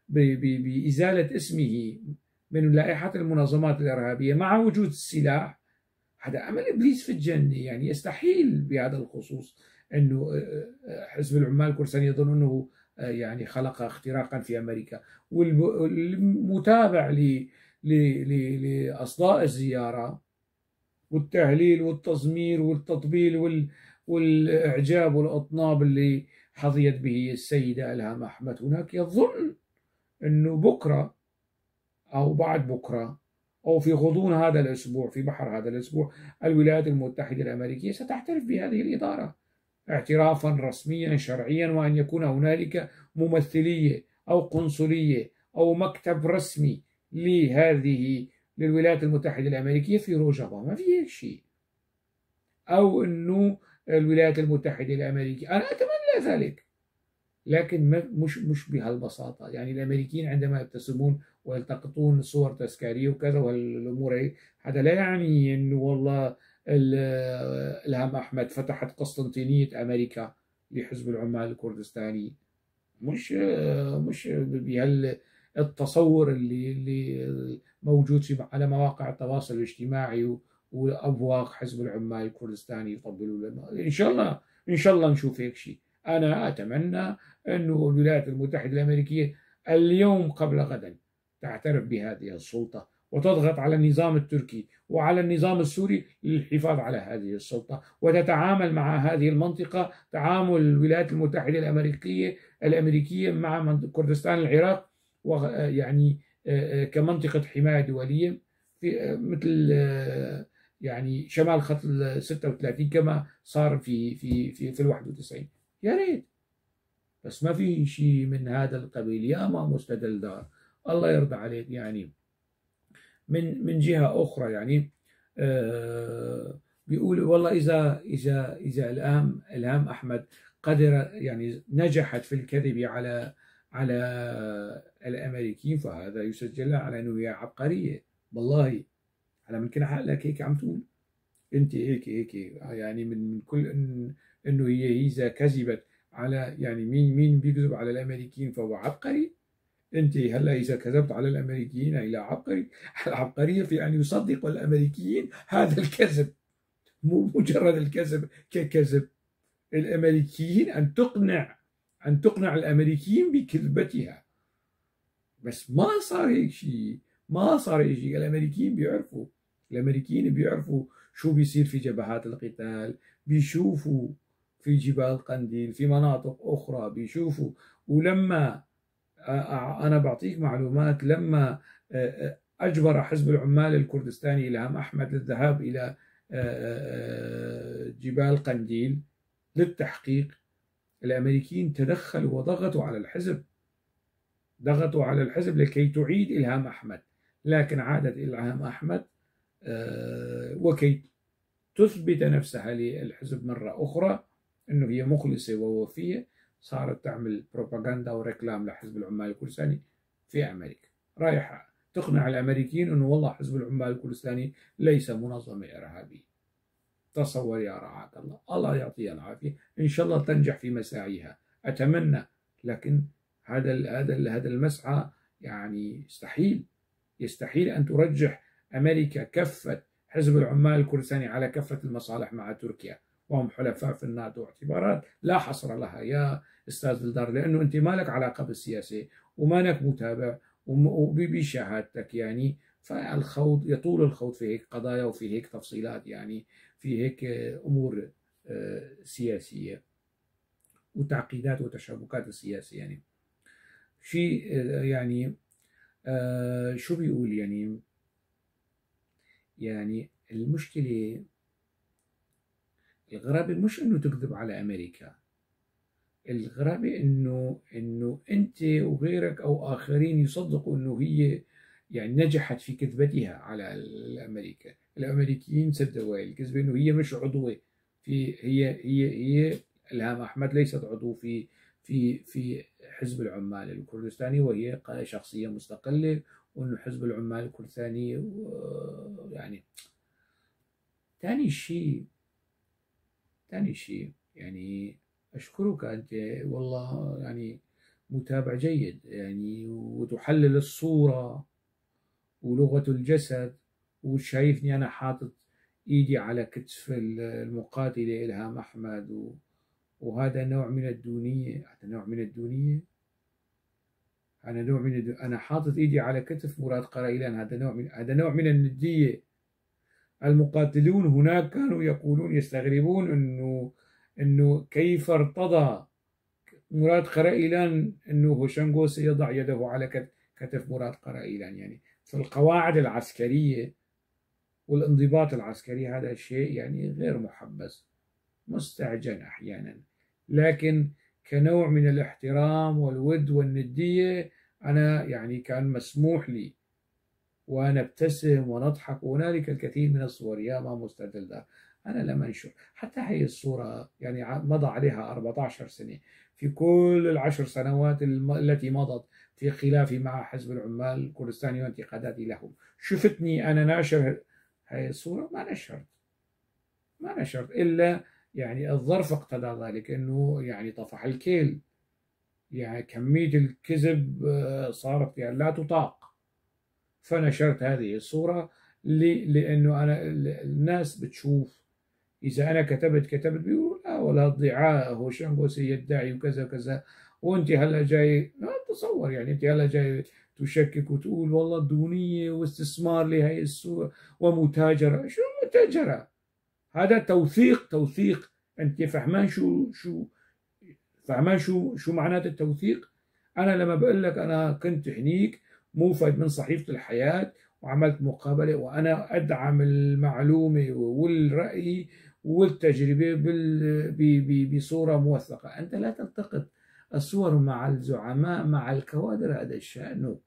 بإزالة اسمه من لائحة المنظمات الإرهابية مع وجود السلاح، هذا أمل إبليس في الجنة. يعني يستحيل بهذا الخصوص أنه حزب العمال الكردستاني يظن أنه يعني خلق اختراقا في أمريكا. والمتابع لأصداء الزيارة والتهليل والتزمير والتطبيل والإعجاب والأطناب اللي حظيت به السيدة إلهام أحمد هناك، يظن أنه بكرة أو بعد بكرة أو في غضون هذا الأسبوع، في بحر هذا الأسبوع، الولايات المتحدة الأمريكية ستعترف بهذه الإدارة اعترافا رسميا شرعيا، وأن يكون هنالك ممثلية أو قنصلية أو مكتب رسمي لهذه للولايات المتحدة الأمريكية في روجافا. ما في هيك شيء. أو أنه الولايات المتحدة الأمريكية، أنا أتمنى ذلك، لكن مش بهالبساطة. يعني الأمريكيين عندما يبتسمون ويلتقطون صور تذكارية وكذا والأمور، هذا لا يعني أنه والله إلهام أحمد فتحت قسطنطينية أمريكا لحزب العمال الكردستاني. مش بهالتصور اللي موجود في على مواقع التواصل الاجتماعي وأبواق حزب العمال الكردستاني يطبلوا لنا. إن شاء الله إن شاء الله نشوف هيك شيء. أنا أتمنى أنه الولايات المتحدة الأمريكية اليوم قبل غدا تعترف بهذه السلطة وتضغط على النظام التركي وعلى النظام السوري للحفاظ على هذه السلطة، وتتعامل مع هذه المنطقة تعامل الولايات المتحدة الأمريكية مع كردستان العراق، ويعني كمنطقة حماية دولية في مثل يعني شمال خط ال 36 كما صار في في في في ال 91. يا ريت، بس ما في شيء من هذا القبيل يا ما مستدل دار، الله يرضى عليك. يعني من جهة أخرى يعني بيقول والله إذا إذا إذا إلهام أحمد قدر يعني نجحت في الكذب على الأمريكيين، فهذا يسجل لها على أنه هي عبقرية. والله على ممكن عقلك هيك عم تقول أنت هيك هيك يعني من كل إنه هي إذا كذبت على يعني مين بيكذب على الأمريكيين فهو عبقري. أنت هلا إذا كذبت على الأمريكيين إلى عبقري. العبقرية في أن يصدق الأمريكيين هذا الكذب، مو مجرد الكذب ككذب. الأمريكيين أن تقنع الأمريكيين بكذبتها. بس ما صار هيك شيء، ما صار هيك شيء. الأمريكيين بيعرفوا شو بيصير في جبهات القتال، بيشوفوا في جبال قنديل، في مناطق أخرى بيشوفوا. ولما أنا بعطيك معلومات، لما أجبر حزب العمال الكردستاني إلهام أحمد للذهاب إلى جبال قنديل للتحقيق، الأمريكيين تدخلوا وضغطوا على الحزب، ضغطوا على الحزب لكي تعيد إلهام أحمد، لكن عادت إلهام أحمد وكي تثبت نفسها للحزب مرة أخرى أنه هي مخلصة ووفية، صارت تعمل بروباغندا وريكلام لحزب العمال الكردستاني في أمريكا، رايحة تقنع الأمريكيين أنه والله حزب العمال الكردستاني ليس منظمة إرهابية. تصور يا رعاك الله، الله يعطيها العافية، إن شاء الله تنجح في مساعيها، أتمنى. لكن هذا المسعى يعني يستحيل، يستحيل أن ترجح أمريكا كفة حزب العمال الكردستاني على كفة المصالح مع تركيا وهم حلفاء في الناتو. اعتبارات لا حصر لها يا أستاذ دلدار، لأنه أنت ما لك علاقة بالسياسة وما لك متابع وبشهادتك يعني، فالخوض يطول الخوض في هيك قضايا وفي هيك تفصيلات، يعني في هيك أمور سياسية وتعقيدات وتشابكات السياسية. يعني شيء يعني شو بيقول يعني، يعني المشكلة الغرابة مش إنه تكذب على أمريكا، الغرابة إنه أنت وغيرك أو آخرين يصدقوا إنه هي يعني نجحت في كذبتها على الأمريكا. الأمريكيين صدقوا هاي الكذبة إنه هي مش عضوة في، هي هي هي إلهام أحمد ليست عضو في في في حزب العمال الكردستاني، وهي شخصية مستقلة، وإنه حزب العمال الكردستاني يعني. ثاني شيء يعني أشكرك أنت والله، يعني متابع جيد يعني، وتحلل الصورة ولغة الجسد، وشايفني أنا حاطط إيدي على كتف المقاتلة إلهام أحمد، وهذا نوع من الدونية، هذا نوع من الدونية، أنا نوع من أنا حاطط إيدي على كتف مراد قرايلان، هذا نوع من الندية. المقاتلون هناك كانوا يقولون يستغربون إنه كيف ارتضى مراد قرايلان إنه هوشنغو سيضع يده على كتف مراد قرايلان. يعني فالقواعد العسكرية والانضباط العسكري هذا شيء يعني غير محبذ، مستعجل أحيانا، لكن كنوع من الاحترام والود والندية أنا يعني كان مسموح لي ونبتسم ونضحك. وهنالك الكثير من الصور يا ماموستا دلدار، أنا لم أنشر حتى هي الصورة، يعني مضى عليها 14 سنة. في كل العشر سنوات التي مضت في خلافي مع حزب العمال الكردستاني وانتقاداتي لهم، شفتني أنا ناشر هاي الصورة؟ ما نشرت إلا يعني الظرف اقتضى ذلك، إنه يعني طفح الكيل، يعني كمية الكذب صارت يعني لا تطاق، فنشرت هذه الصورة لأنه أنا الناس بتشوف إذا أنا كتبت بيقولوا لا ولا ضعاء هوشنغو سيدعي وكذا وكذا، وأنت هلا جاي ما تصور، يعني أنت هلا جاي تشكك وتقول والله دونية واستثمار لهي الصورة ومتاجرة. شو متاجرة؟ هذا توثيق. أنت فهمان شو فهمان شو معنات التوثيق؟ أنا لما بقول لك أنا كنت هنيك موفد من صحيفة الحياة وعملت مقابلة، وأنا أدعم المعلومة والرأي والتجربة بصورة موثقة. أنت لا تلتقط الصور مع الزعماء مع الكوادر، هذا شأنك.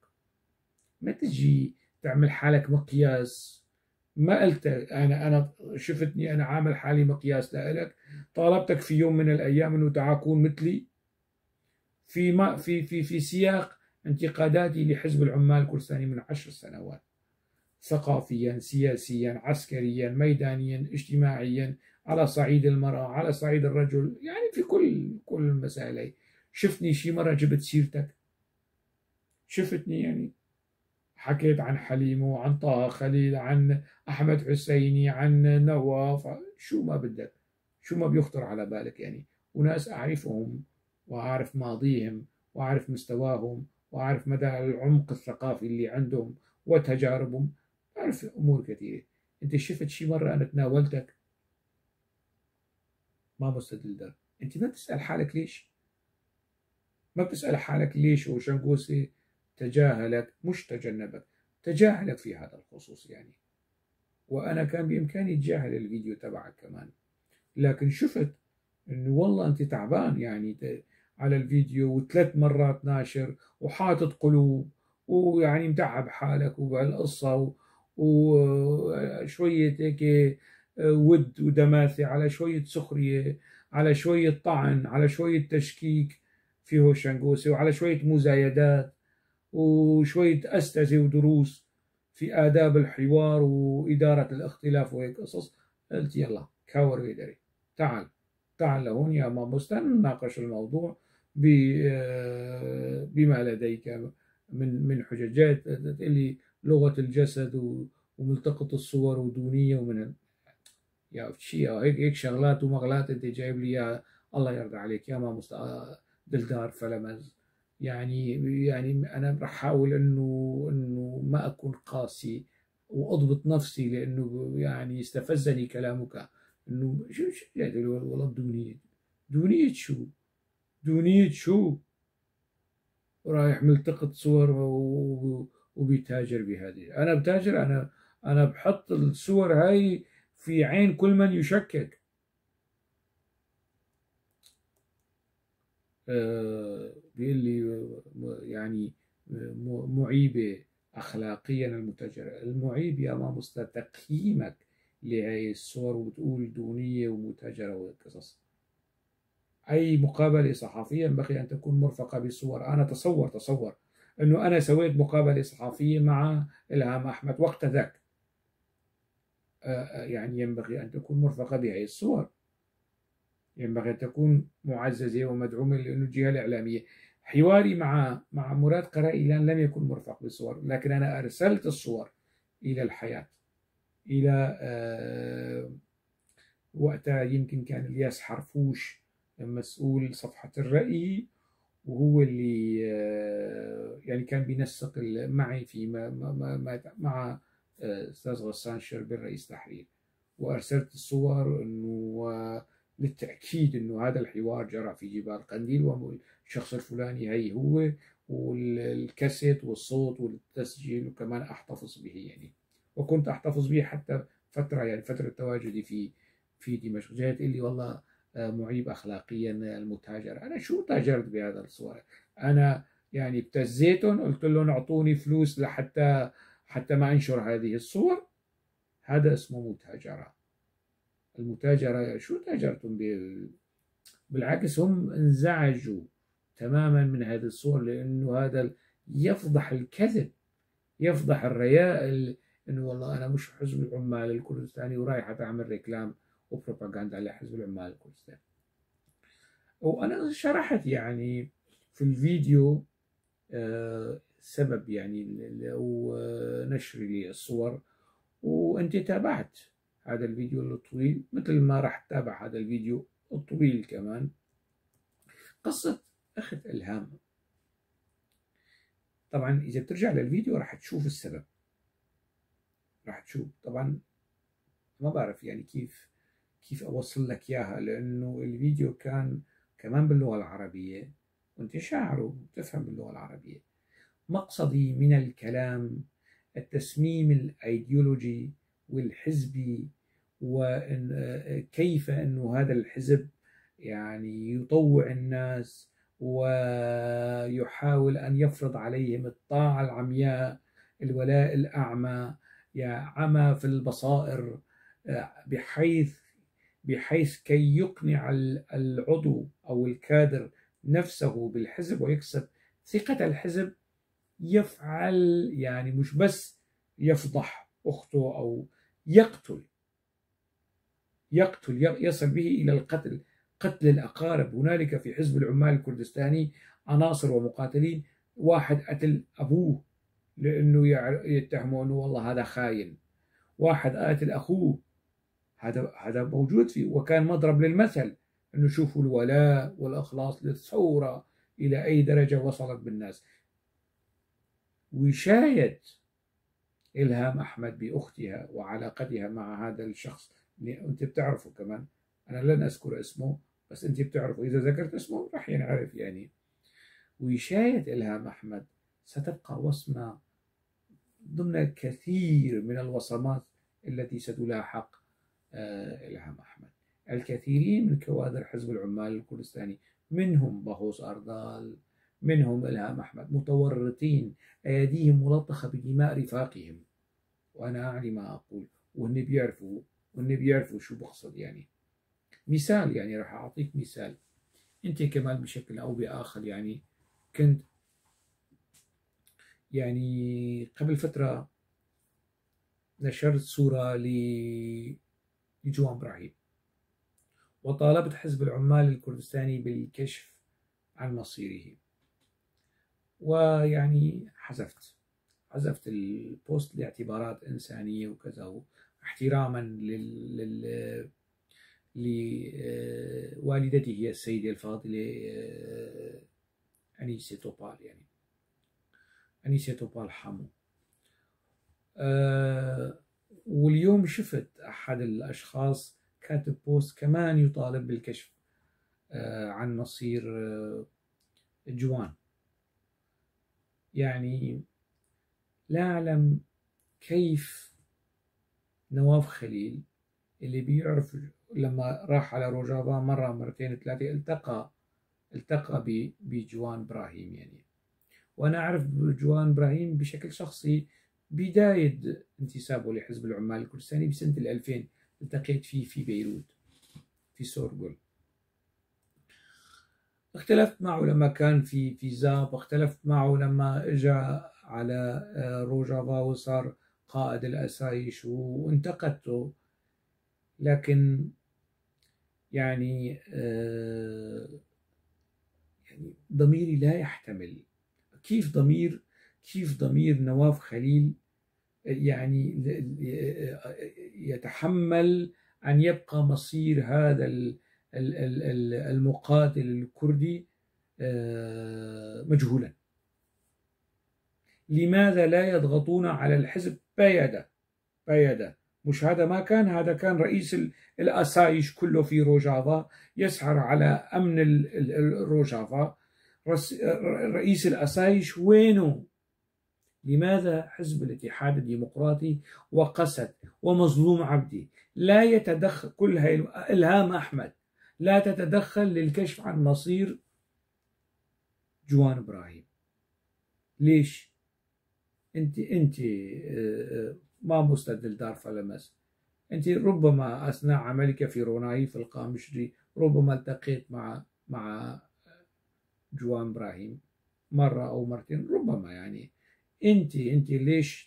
ما تجي تعمل حالك مقياس. ما قلت أنا شفتني أنا عامل حالي مقياس لإلك؟ طالبتك في يوم من الأيام إنه تعال كون مثلي في ما في في في سياق انتقاداتي لحزب العمال الكردستاني من 10 سنوات، ثقافيا، سياسيا، عسكريا، ميدانيا، اجتماعيا، على صعيد المرأة، على صعيد الرجل، يعني في كل المسائل. شفتني شي مرة جبت سيرتك؟ شفتني يعني حكيت عن حليمو، عن طه خليل، عن أحمد حسيني، عن نواف، شو ما بدك، شو ما بيخطر على بالك يعني. وناس أعرفهم وأعرف ماضيهم وأعرف مستواهم وأعرف مدى العمق الثقافي اللي عندهم وتجاربهم، أعرف أمور كثيرة. أنت شفت شي مرة أنا تناولتك؟ ما مستدل. أنت ما بتسأل حالك ليش؟ ما بتسأل حالك ليش هوشنغوسي تجاهلك، مش تجنبك، تجاهلك في هذا الخصوص يعني. وأنا كان بإمكاني أتجاهل الفيديو تبعك كمان، لكن شفت إنه والله أنت تعبان يعني على الفيديو، وثلاث مرات ناشر وحاطط قلوب، ويعني متعب حالك وبهالقصة، وشوية هيك ود ودماثة، على شوية سخرية، على شوية طعن، على شوية تشكيك في هوشنغوسي، وعلى شوية مزايدات، وشوية أستاذة ودروس في آداب الحوار وإدارة الاختلاف وهيك قصص. قلت يلا كاور ويدري، تعال تعال لهون يا ماموستا نناقش الموضوع بما لديك من حججات اللي لغة الجسد وملتقط الصور ودونية ومن. يا شيء هيك هيك شغلات ومغلات انت جايب لي اياها. الله يرضى عليك يا ماموستا دلدار فلمز. يعني انا رح احاول انه ما اكون قاسي واضبط نفسي، لانه يعني استفزني كلامك انه شو يعني والله دونية شو دونية شو رايح ملتقط صور وبيتاجر بهذه. انا بتاجر، انا بحط الصور هاي في عين كل من يشكك. بيقول لي يعني معيبة أخلاقيا المتاجرة. المعيب يا ماموستا تقييمك لهي الصور وبتقول دونية ومتاجرة وقصص. أي مقابلة صحفية ينبغي أن تكون مرفقة بصور. أنا تصور أنه أنا سويت مقابلة صحفية مع إلهام أحمد وقت ذاك، يعني ينبغي أن تكون مرفقة بهذه الصور، ينبغي أن تكون معززة ومدعومة، لأنه الجهة الإعلامية. حواري مع مراد قرائيلان لم يكن مرفق بالصور، لكن أنا أرسلت الصور إلى الحياة، إلى وقتها يمكن كان الياس حرفوش مسؤول صفحة الرأي، وهو اللي يعني كان بينسق معي في مع أستاذ غسان شربل رئيس تحرير، وأرسلت الصور إنه للتأكيد إنه هذا الحوار جرى في جبال قنديل، والشخص الفلاني هي هو، والكاسيت والصوت والتسجيل، وكمان أحتفظ به يعني، وكنت أحتفظ به حتى فترة، يعني فترة تواجدي في دمشق. جاءت تقول لي والله معيب أخلاقيا المتاجرة. أنا شو تاجرت بهذا الصور؟ أنا يعني ابتزيتهم، قلت لهم أعطوني فلوس لحتى ما أنشر هذه الصور. هذا اسمه متاجرة. المتاجرة شو تاجرتم؟ بالعكس هم انزعجوا تماما من هذه الصور، لأنه هذا يفضح الكذب، يفضح الرياء، إنه والله أنا مش حزب العمال الكردستاني ورايحة تعمل ريكلام وبروباغندا على حزب العمال الكردستاني. وأنا شرحت يعني في الفيديو سبب يعني ونشري للصور، وأنت تابعت هذا الفيديو الطويل مثل ما راح تتابع هذا الفيديو الطويل كمان. قصة أخت إلهام، طبعا إذا بترجع للفيديو راح تشوف السبب، راح تشوف. طبعا ما بعرف يعني كيف أوصل لك إياها، لأنه الفيديو كان كمان باللغة العربية، وأنت شاعر وبتفهم باللغة العربية. مقصدي من الكلام التسميم الأيديولوجي والحزبي، وكيف أنه هذا الحزب يعني يطوع الناس ويحاول أن يفرض عليهم الطاعة العمياء، الولاء الأعمى، يا عمى في البصائر، بحيث كي يقنع العضو أو الكادر نفسه بالحزب ويكسب ثقة الحزب، يفعل يعني مش بس يفضح أخته أو يقتل، يصل به إلى القتل، قتل الأقارب. هنالك في حزب العمال الكردستاني عناصر ومقاتلين، واحد قتل أبوه لأنه يتهمه أنه والله هذا خاين، واحد قاتل أخوه، هذا موجود فيه، وكان مضرب للمثل أنه شوفوا الولاء والإخلاص للثورة إلى أي درجة وصلت بالناس. وشاية إلهام أحمد بأختها وعلاقتها مع هذا الشخص اللي أنت بتعرفه كمان، أنا لن أذكر اسمه بس أنت بتعرفه، إذا ذكرت اسمه راح ينعرف يعني. وشاية إلهام أحمد ستبقى وصمة ضمن الكثير من الوصمات التي ستلاحق إلهام أحمد. الكثيرين من كوادر حزب العمال الكردستاني، منهم بهوس أردال، منهم إلهام أحمد، متورطين، أيديهم ملطخة بدماء رفاقهم، وأنا أعني ما أقول، وهن بيعرفوا شو بقصد يعني. مثال يعني راح أعطيك مثال، أنت كمان بشكل أو بآخر يعني كنت يعني قبل فترة نشرت صورة لجوان إبراهيم، وطالبت حزب العمال الكردستاني بالكشف عن مصيره، ويعني حذفت البوست لاعتبارات إنسانية وكذا. احتراما لوالدته السيدة الفاضلة أنيسة توبال، يعني أنيسة توبال حامو. واليوم شفت أحد الأشخاص كاتب post كمان يطالب بالكشف عن مصير جوان. يعني لا أعلم كيف نواف خليل اللي بيعرف لما راح على روجافا مرة مرتين ثلاثة التقى بجوان إبراهيم، يعني وأنا أعرف جوان إبراهيم بشكل شخصي بداية انتسابه لحزب العمال الكردستاني بسنة 2000، التقيت فيه في بيروت في سورغول. اختلفت معه لما كان في زاب، اختلفت معه لما اجى على روجافا وصار قائد الأسايش وانتقدته، لكن يعني يعني ضميري لا يحتمل. كيف ضمير نواف خليل يعني يتحمل أن يبقى مصير هذا المقاتل الكردي مجهولا؟ لماذا لا يضغطون على الحزب بيدا بيدا؟ مش هذا ما كان، هذا كان رئيس الأسايش كله في روجافا، يسهر على أمن الروجافا. رئيس الأسايش وينه؟ لماذا حزب الاتحاد الديمقراطي وقسد ومظلوم عبدي لا يتدخل؟ كل هاي إلهام أحمد لا تتدخل للكشف عن مصير جوان إبراهيم. ليش؟ أنت ما مستدل دار فلمس، أنت ربما أثناء عملك في روناي في القامشلي ربما التقيت مع جوان إبراهيم مرة أو مرتين ربما. يعني أنت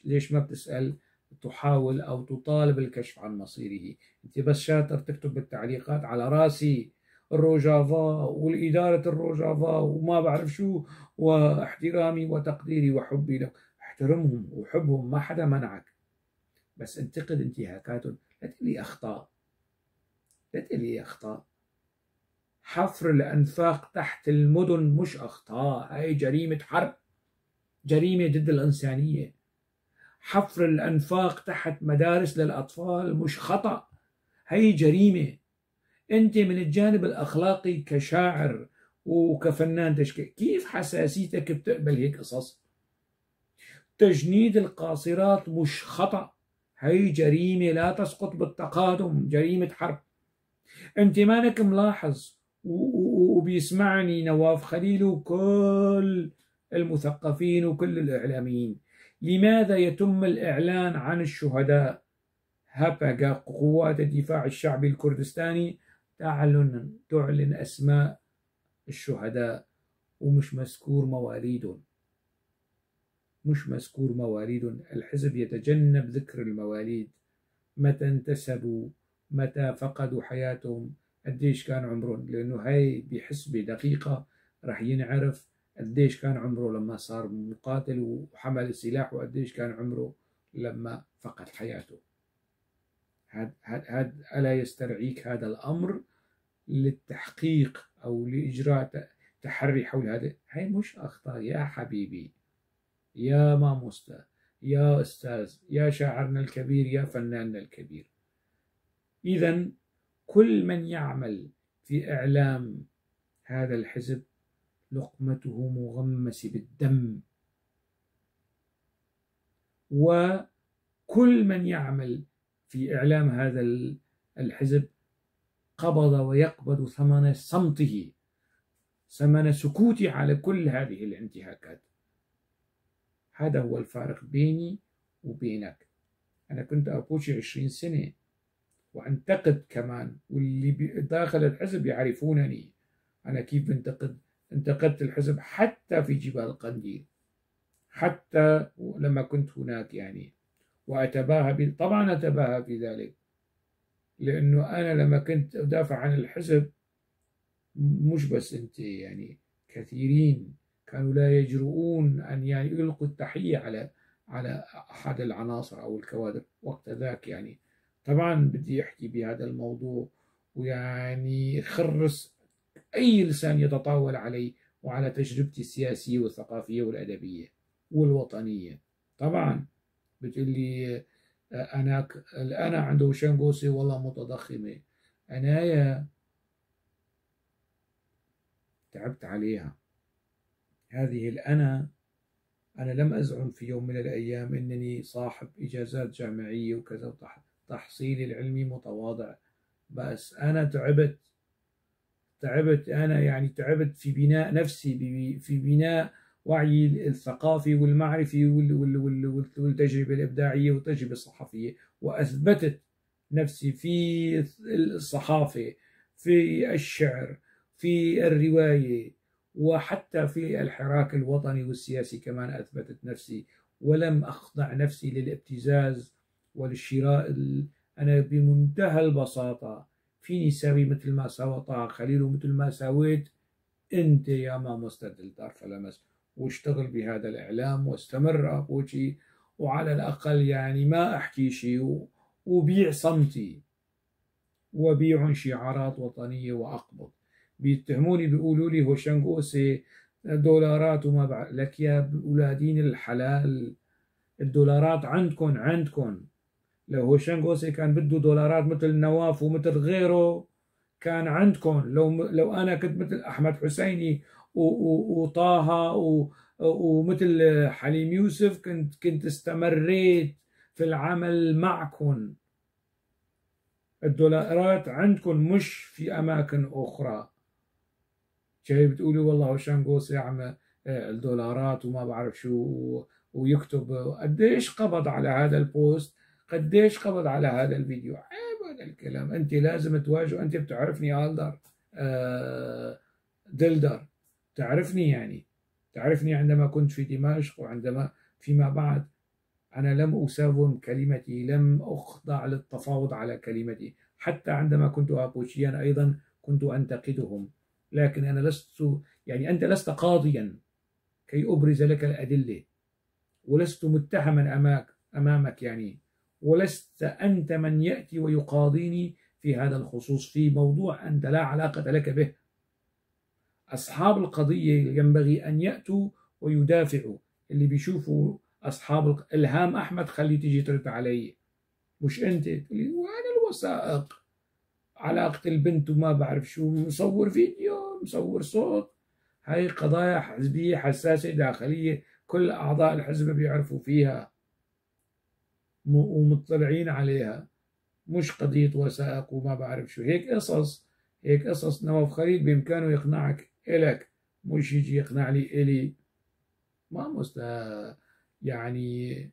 ليش ما بتسأل، تحاول أو تطالب الكشف عن مصيره؟ أنت بس شاطر تكتب بالتعليقات على راسي الروجافا والإدارة الروجافا وما بعرف شو، واحترامي وتقديري وحبي لك. احترمهم وحبهم، ما حدا منعك، بس انتقد انتهاكاتهم. لا تقلي أخطاء، لا تقلي أخطاء. حفر الأنفاق تحت المدن مش أخطاء، هاي جريمة حرب، جريمة ضد الإنسانية. حفر الأنفاق تحت مدارس للأطفال مش خطأ، هي جريمة. أنت من الجانب الأخلاقي كشاعر وكفنان تشكيل، كيف حساسيتك بتقبل هيك قصص؟ تجنيد القاصرات مش خطأ، هي جريمة لا تسقط بالتقادم، جريمة حرب. أنت مانك ملاحظ، وبيسمعني نواف خليل وكل المثقفين وكل الإعلاميين، لماذا يتم الإعلان عن الشهداء؟ هبقى قوات الدفاع الشعبي الكردستاني تعلن أسماء الشهداء ومش مذكور مواليدهم، مش مذكور مواليدهم. الحزب يتجنب ذكر المواليد، متى انتسبوا، متى فقدوا حياتهم، قديش كان عمرهم، لأنه هاي بحسبة دقيقة رح ينعرف قديش كان عمره لما صار مقاتل وحمل السلاح، وقديش كان عمره لما فقد حياته. هاد ألا يسترعيك هذا الأمر للتحقيق أو لإجراء تحري حول هذا؟ هاي مش أخطاء يا حبيبي، يا ماموستا، يا أستاذ، يا شاعرنا الكبير، يا فناننا الكبير. إذا كل من يعمل في إعلام هذا الحزب لقمته مغمسة بالدم، وكل من يعمل في إعلام هذا الحزب قبض ويقبض ثمن صمته، ثمن سكوته على كل هذه الانتهاكات. هذا هو الفارق بيني وبينك. أنا كنت أبوشي 20 سنة وأنتقد كمان، واللي داخل الحزب يعرفونني أنا كيف بنتقد. انتقدت الحزب حتى في جبال قنديل، حتى لما كنت هناك يعني، وأتباهى طبعا أتباهى في ذلك، لأنه أنا لما كنت أدافع عن الحزب مش بس أنت يعني، كثيرين كانوا لا يجرؤون أن يعني يلقوا التحية على أحد العناصر أو الكوادر وقت ذاك يعني. طبعا بدي أحكي بهذا الموضوع، ويعني خرس أي لسان يتطاول علي وعلى تجربتي السياسية والثقافية والأدبية والوطنية. طبعا بتقول لي أنا عند هشام قوسي والله متضخمة، أنايا تعبت عليها هذه الأنا. أنا لم أزعم في يوم من الأيام أنني صاحب إجازات جامعية وكذا، تحصيلي العلمي متواضع، بس أنا تعبت أنا يعني تعبت في بناء نفسي، في بناء وعيي الثقافي والمعرفي والتجربة الإبداعية والتجربة الصحفية، وأثبتت نفسي في الصحافة، في الشعر، في الرواية، وحتى في الحراك الوطني والسياسي كمان أثبتت نفسي، ولم أخضع نفسي للابتزاز وللشراء. أنا بمنتهى البساطة فيني ساوي مثل ما سوى طه خليل ومثل ما سويت أنت يا ماموستا دلدار فلمس، واشتغل بهذا الإعلام واستمر أبوشي، وعلى الأقل يعني ما أحكي شيء وبيع صمتي وبيع شعارات وطنية وأقبض. بيتهموني بيقولوا لي هوشنگ أوسي دولارات وما بعرف، لك يا أولادين الحلال الدولارات عندكم. لو هوشنگ أوسي كان بده دولارات مثل نواف ومثل غيره كان عندكم. لو أنا كنت مثل أحمد حسيني وطه ومثل حليم يوسف كنت استمريت في العمل معكم. الدولارات عندكم مش في أماكن أخرى. جاي بتقولوا والله هوشنگ أوسي عم الدولارات وما بعرف شو ويكتب قديش قبض على هذا البوست، قديش قبض على هذا الفيديو. عيب هذا الكلام، انت لازم تواجه. انت بتعرفني ألدر دلدر، تعرفني يعني تعرفني عندما كنت في دمشق وعندما فيما بعد. أنا لم أساوم كلمتي، لم أخضع للتفاوض على كلمتي، حتى عندما كنت أبوشيا أيضا كنت أنتقدهم، لكن أنا لست يعني أنت لست قاضيا كي أبرز لك الأدلة، ولست متهما أمامك يعني، ولست أنت من يأتي ويقاضيني في هذا الخصوص في موضوع أنت لا علاقة لك به. أصحاب القضية ينبغي أن يأتوا ويدافعوا. اللي بيشوفوا أصحاب إلهام أحمد خلي تيجي ترد علي، مش أنت تقولي وين الوثائق، علاقة البنت وما بعرف شو، مصور فيديو مصور صوت. هاي قضايا حزبية حساسة داخلية كل أعضاء الحزب بيعرفوا فيها ومطلعين عليها، مش قضية وثائق وما بعرف شو. هيك قصص، هيك قصص نواف خليل بإمكانه يقنعك إلك، مش يجي يقنع لي إلي. ما يعني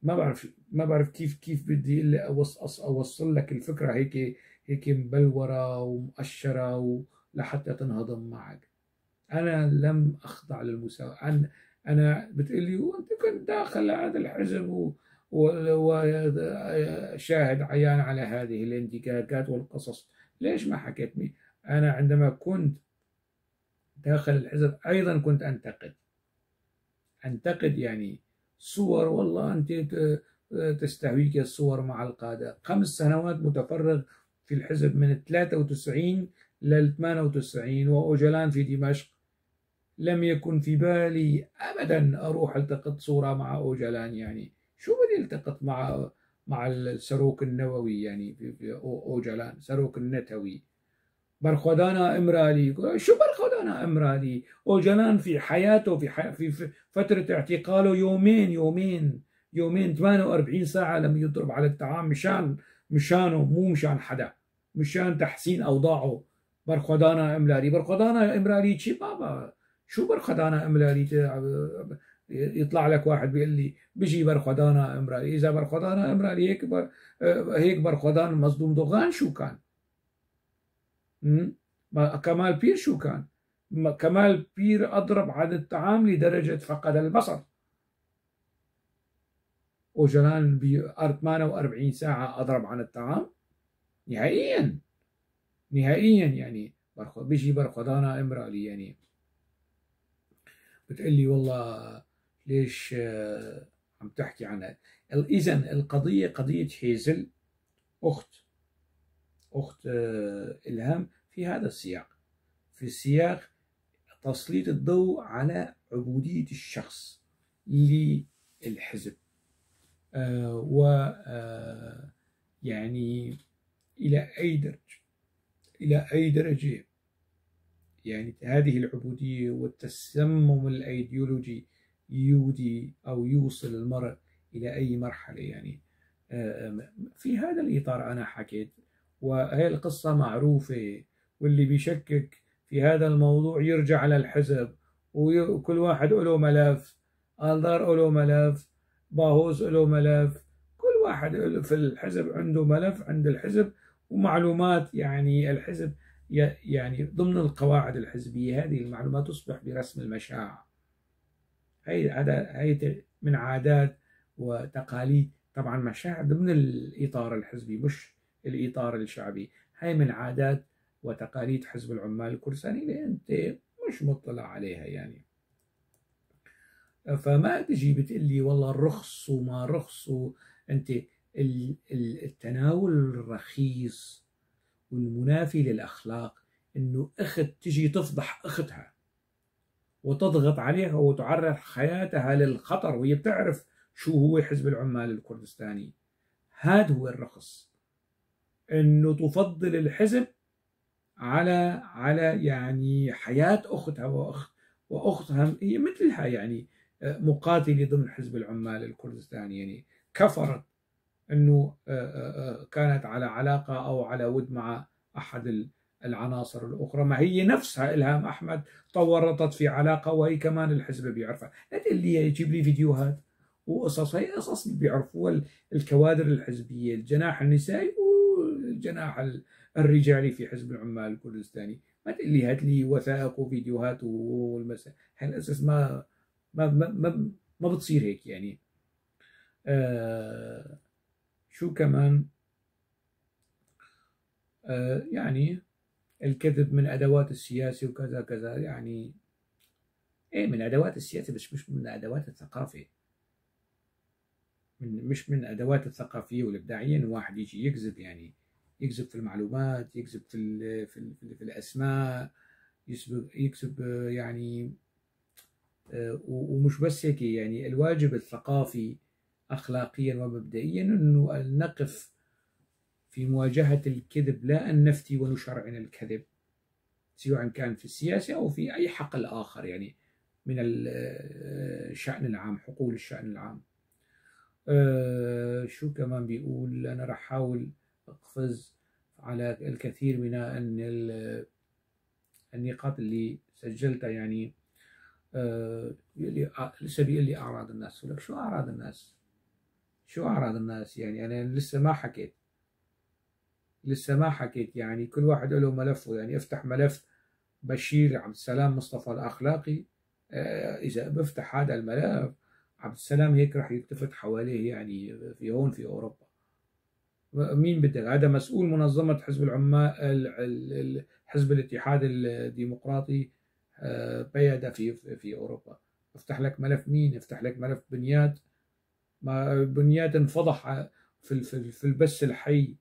ما بعرف كيف بدي إلا أوصل لك الفكرة هيك هيك مبلورة ومقشرة لحتى تنهضم معك. أنا لم أخضع للمساواة. أنا بتقلي وأنت كنت داخل هذا الحزب وشاهد عيان على هذه الانتكاكات والقصص، ليش ما حكيتني؟ أنا عندما كنت داخل الحزب أيضا كنت أنتقد يعني صور، والله أنت تستهويك الصور مع القادة. 5 سنوات متفرغ في الحزب من 93 لل 98 وأوجلان في دمشق، لم يكن في بالي أبدا أروح التقط صورة مع أوجلان. يعني شو بدي التقط مع السروك النووي يعني في أوجلان، سروك النتوي، برخدانا إمرالي. شو برخدانا إمرالي؟ أوجلان في حياته في فترة اعتقاله يومين 48 ساعة لم يضرب على الطعام مشانه، مو مشان حدا، مشان تحسين أوضاعه. برخدانا إمرالي، برخدانا إمرالي شي بابا، شو برخدانا إمرالي؟ يطلع لك واحد بيقول لي بيجي برخدانا إمرالي. إذا برخدانا إمرالي هيك هيك برخدان مظلوم دوغان شو كان؟ كمال بير شو كان؟ كمال بير أضرب عن الطعام لدرجة فقد البصر. أوجلان ب 48 ساعة أضرب عن الطعام نهائيا نهائيا. يعني بيجي برخدانا إمرالي يعني بتقلي والله ليش عم تحكي عنها. إذا القضية قضية هيزل أخت إلهام في هذا السياق، في سياق تسليط الضوء على عبودية الشخص للحزب، و يعني إلى أي درجة، إلى أي درجة يعني هذه العبودية والتسمم الأيديولوجي يودي أو يوصل المرء إلى أي مرحلة. يعني في هذا الإطار أنا حكيت، وهي القصة معروفة، واللي بيشكك في هذا الموضوع يرجع للحزب، وكل واحد له ملف، ألدار له ملف، باهوز له ملف، كل واحد في الحزب عنده ملف عند الحزب ومعلومات. يعني الحزب يعني ضمن القواعد الحزبية هذه المعلومات تصبح برسم المشاع. هي من عادات وتقاليد، طبعا مشاع ضمن الإطار الحزبي مش الإطار الشعبي. هي من عادات وتقاليد حزب العمال الكردستاني اللي أنت مش مطلع عليها يعني. فما تجي بتقلي والله الرخص وما رخص. أنت التناول الرخيص والمنافي للأخلاق إنه أخت تجي تفضح أختها وتضغط عليها وتعرض حياتها للخطر وهي بتعرف شو هو حزب العمال الكردستاني. هذا هو الرخص، إنه تفضل الحزب على يعني حياة أختها، وأختها هي مثلها يعني مقاتلة ضمن حزب العمال الكردستاني، يعني كفرت أنه كانت على علاقة أو على ود مع أحد العناصر الأخرى. ما هي نفسها إلهام أحمد تورطت في علاقة وهي كمان الحزب بيعرفها. لا تقول لي يجيب لي فيديوهات وقصص، هي قصص بيعرفوها الكوادر الحزبية، الجناح النسائي والجناح الرجالي في حزب العمال الكردستاني. ما تقول لي هات لي وثائق وفيديوهات والمسائل، هالقصص ما ما ما ما بتصير هيك يعني. شو كمان؟ يعني الكذب من أدوات السياسة وكذا كذا، يعني إيه من أدوات السياسة بس مش من أدوات الثقافة، مش من أدوات الثقافية والإبداعية إنه واحد يجي يكذب، يعني يكذب في المعلومات، يكذب في في, في الأسماء، يكذب يعني. ومش بس هيك يعني، الواجب الثقافي أخلاقيا ومبدئيا أنه نقف في مواجهة الكذب، لا أن نفتي ونشرعن الكذب سواء كان في السياسة أو في أي حقل آخر يعني من الشأن العام، حقول الشأن العام. شو كمان بيقول؟ أنا رح أحاول أقفز على الكثير من النقاط اللي سجلتها يعني. لسه بيقول لي أعراض الناس. لك شو أعراض الناس؟ شو أعراض الناس؟ يعني أنا لسه ما حكيت، لسه ما حكيت يعني. كل واحد له ملفه يعني. افتح ملف بشير عبد السلام مصطفى الأخلاقي، إذا بفتح هذا الملف عبد السلام هيك رح يلتفت حواليه يعني في هون في أوروبا. مين بدك؟ هذا مسؤول منظمة حزب العمال، حزب الاتحاد الديمقراطي بيادة في أوروبا. افتح لك ملف مين؟ افتح لك ملف بنيات. ما بنيات انفضح في البث الحي،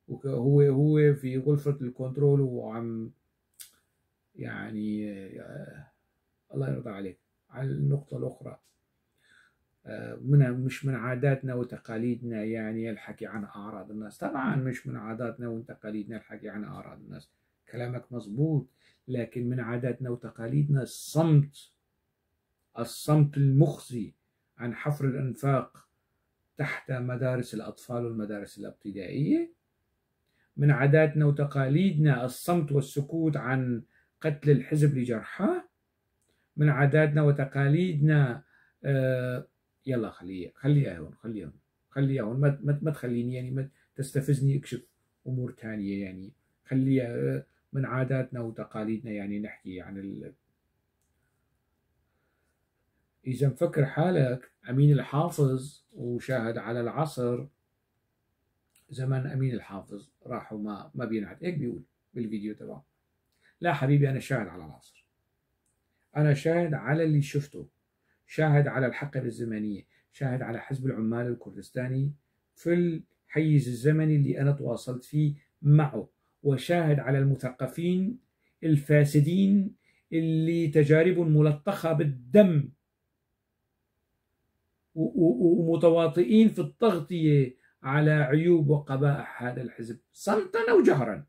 وهو في غرفة الكنترول وعم يعني الله يرضى عليك. على النقطة الأخرى، مش من عاداتنا وتقاليدنا يعني الحكي عن أعراض الناس. طبعا مش من عاداتنا وتقاليدنا الحكي عن أعراض الناس، كلامك مظبوط، لكن من عاداتنا وتقاليدنا الصمت، الصمت المخزي عن حفر الأنفاق تحت مدارس الأطفال والمدارس الابتدائية. من عاداتنا وتقاليدنا الصمت والسكوت عن قتل الحزب لجرحاه. من عاداتنا وتقاليدنا يلا خليها هون، خليها هون، خليها هون، ما تخليني يعني ما تستفزني اكشف امور ثانيه يعني. خليها من عاداتنا وتقاليدنا يعني نحكي عن إذا مفكر حالك أمين الحافظ وشاهد على العصر، زمان أمين الحافظ راحوا ما بينعت، هيك بيقول بالفيديو تبعه. لا حبيبي، أنا شاهد على العصر، أنا شاهد على اللي شفته، شاهد على الحقبة الزمنية، شاهد على حزب العمال الكردستاني في الحيز الزمني اللي أنا تواصلت فيه معه، وشاهد على المثقفين الفاسدين اللي تجاربهم ملطخة بالدم ومتواطئين في التغطية على عيوب وقبائح هذا الحزب صمتا أو جهرا.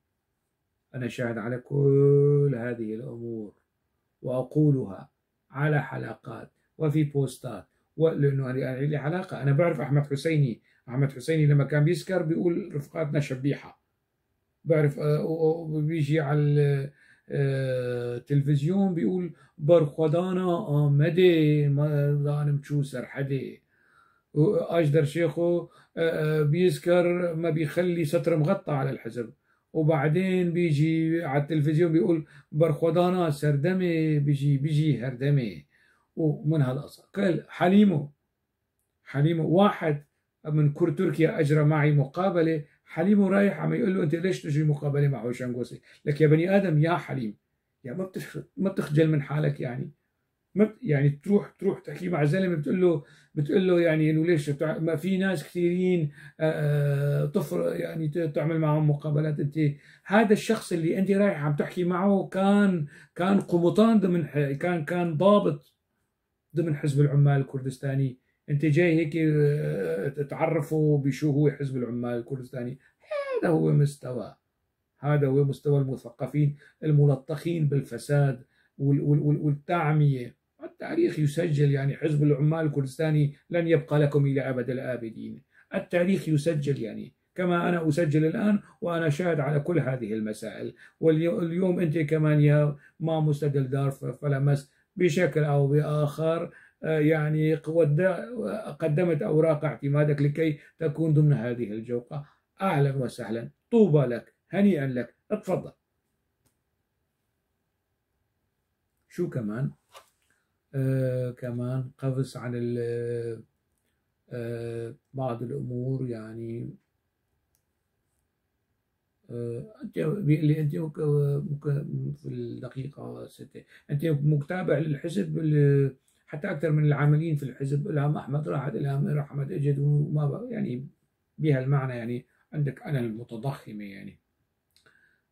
أنا شاهد على كل هذه الأمور وأقولها على حلقات وفي بوستات، ولأنه أنا لي علاقة. أنا بعرف أحمد حسيني، أحمد حسيني لما كان بيسكر بيقول رفقاتنا شبيحة، بعرف بيجي على التلفزيون بيقول برخدانا آمده ما مشو سرحدي. أجدر شيخو بيسكر ما بيخلي ستر مغطى على الحزب، وبعدين بيجي على التلفزيون بيقول برخدانا سردمي بيجي هردمي ومن هالقصة. قال حليمو واحد من كر تركيا أجرى معي مقابلة، حليمو رايح عم يقول له أنت ليش تجري مقابلة مع هوشنغوسي؟ لك يا بني آدم يا حليم، يعني ما بتخجل من حالك يعني؟ ما يعني تروح تحكي مع زلمة بتقول له يعني انه ليش ما في ناس كثيرين طفر يعني تعمل معهم مقابلات. انت هذا الشخص اللي انت رايح عم تحكي معه كان قمطان ضمن كان ضابط ضمن حزب العمال الكردستاني، انت جاي هيك تعرفه بشو هو حزب العمال الكردستاني. هذا هو مستوى، هذا هو مستوى المثقفين الملطخين بالفساد والتعمية. التاريخ يسجل، يعني حزب العمال الكردستاني لن يبقى لكم إلى أبد الآبدين. التاريخ يسجل، يعني كما أنا أسجل الآن وأنا شاهد على كل هذه المسائل. واليوم أنت كمان يا ما مستدل دار فلمس بشكل أو بآخر يعني قدمت أوراق اعتمادك لكي تكون ضمن هذه الجوقة. أهلا وسهلا، طوبى لك، هنيئا لك، اتفضل. شو كمان؟ كمان قفز عن بعض الأمور. يعني أنت اللي أنت في الدقيقة 6 أنت متابع للحزب حتى أكثر من العاملين في الحزب، إلهام أحمد راحت، إلهام أحمد إجت، وما يعني بهالمعنى. يعني عندك أنا المتضخمة، يعني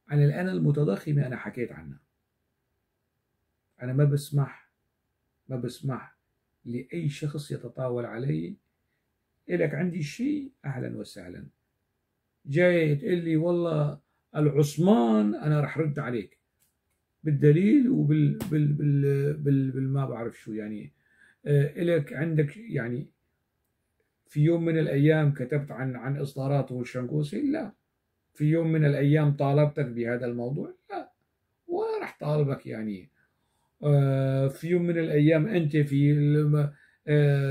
عن الأنا المتضخمة أنا حكيت عنها. أنا ما بسمح لأي شخص يتطاول علي. إلك عندي شيء أهلا وسهلا، جاي تقول لي والله العثمان، أنا رح رد عليك بالدليل وبال بال بال بال بالما بعرف شو. يعني إلك عندك، يعني في يوم من الأيام كتبت عن إصدارات هوشنغوسي؟ لا. في يوم من الأيام طالبتك بهذا الموضوع؟ لا، ولا رح طالبك. يعني في يوم من الأيام أنت في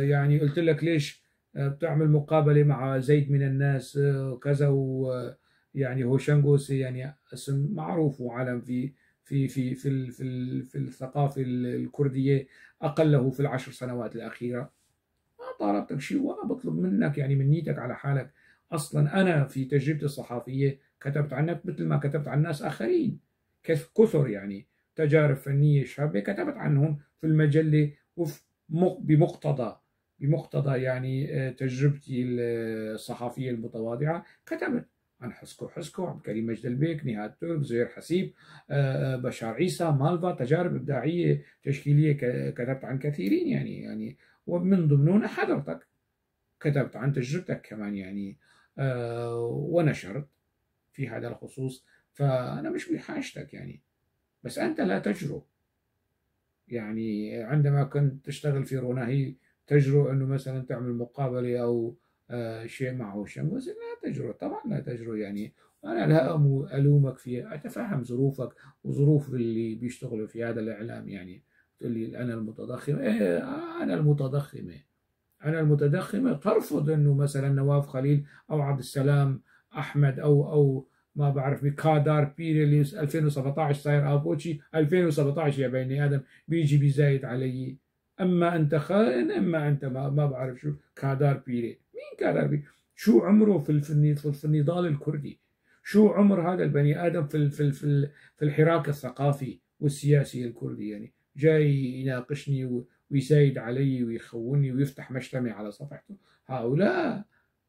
يعني قلت لك ليش بتعمل مقابلة مع زيد من الناس وكذا، ويعني هوشنغوسي يعني اسم معروف وعلم في في في في في, في الثقافة الكردية أقله في ال10 سنوات الأخيرة. ما طالبتك شيء ولا بطلب منك، يعني من نيتك على حالك. أصلا أنا في تجربتي الصحفية كتبت عنك مثل ما كتبت عن ناس آخرين كثر، يعني تجارب فنية شابة كتبت عنهم في المجلة بمقتضى يعني تجربتي الصحفية المتواضعة. كتبت عن حسكو، عبد الكريم مجد البيك، نهاد ترك، زهير حسيب، بشار عيسى، مالفا، تجارب إبداعية تشكيلية كتبت عن كثيرين يعني ومن ضمنهم حضرتك كتبت عن تجربتك كمان يعني ونشرت في هذا الخصوص. فأنا مش بحاجتك يعني، بس أنت لا تجرؤ. يعني عندما كنت تشتغل في روناهي تجرؤ أنه مثلا تعمل مقابلة أو شيء مع هوشنغوسي؟ لا تجرؤ، طبعا لا تجرؤ. يعني أنا لا ألومك فيها، أتفهم ظروفك وظروف اللي بيشتغلوا في هذا الإعلام. يعني تقول لي أنا المتضخمة، إيه أنا المتضخمة، أنا المتضخمة ترفض أنه مثلا نواف خليل أو عبد السلام أحمد أو ما بعرف كادار بيري اللي 2017 صاير أبوتشي 2017 يا بني آدم بيجي بيزايد علي، أما أنت خائن أما أنت ما بعرف شو. كادار بيري، مين كادار بيري؟ شو عمره في النضال الكردي؟ شو عمر هذا البني آدم في في في في الحراك الثقافي والسياسي الكردي؟ يعني جاي يناقشني ويزايد علي ويخوني ويفتح مشتمي على صفحته. هؤلاء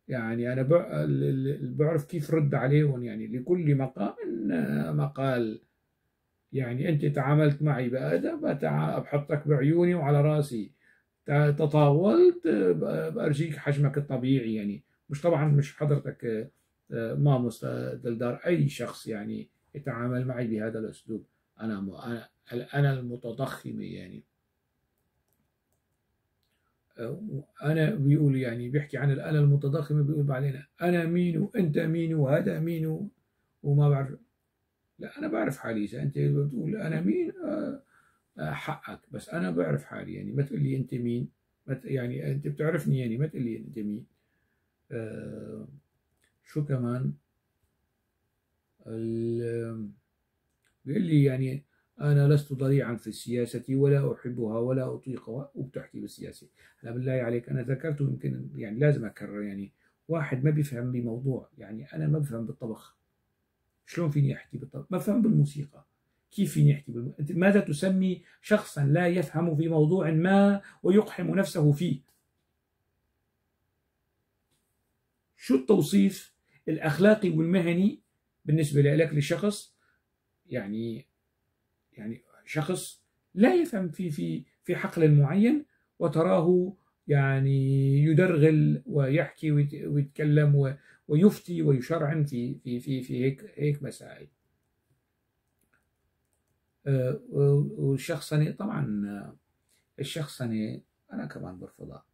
يعني أنا بعرف كيف رد عليهم، يعني لكل مقام مقال. يعني أنت تعاملت معي بأدب بحطك بعيوني وعلى راسي، تطاولت بأرجيك حجمك الطبيعي. يعني مش طبعا مش حضرتك ماموستا دلدار، أي شخص يعني يتعامل معي بهذا الأسلوب، أنا المتضخمة. يعني أنا بيقول يعني بيحكي عن الأنا المتضخمة، بيقول بعدين أنا مين وأنت مين وهذا مين وما بعرف. لا أنا بعرف حالي، إذا أنت بتقول أنا مين حقك، بس أنا بعرف حالي. يعني ما تقول لي أنت مين، يعني أنت بتعرفني، يعني ما تقول لي أنت مين. شو كمان بيقول لي يعني أنا لست ضريعا في السياسة ولا أحبها ولا أطيقها، وبتحكي بالسياسة. هلا بالله عليك أنا ذكرته، يمكن يعني لازم أكرر، يعني واحد ما بيفهم بموضوع، يعني أنا ما بفهم بالطبخ، شلون فيني أحكي بالطبخ؟ ما بفهم بالموسيقى، كيف فيني أحكي أنت ماذا تسمي شخصا لا يفهم في موضوع ما ويقحم نفسه فيه؟ شو التوصيف الأخلاقي والمهني بالنسبة لك لشخص يعني شخص لا يفهم في في في حقل معين، وتراه يعني يدرغل ويحكي ويتكلم ويفتي ويشرعن في في في في هيك هيك مسائل. والشخصنة طبعا، الشخصنة أنا كمان برفضها.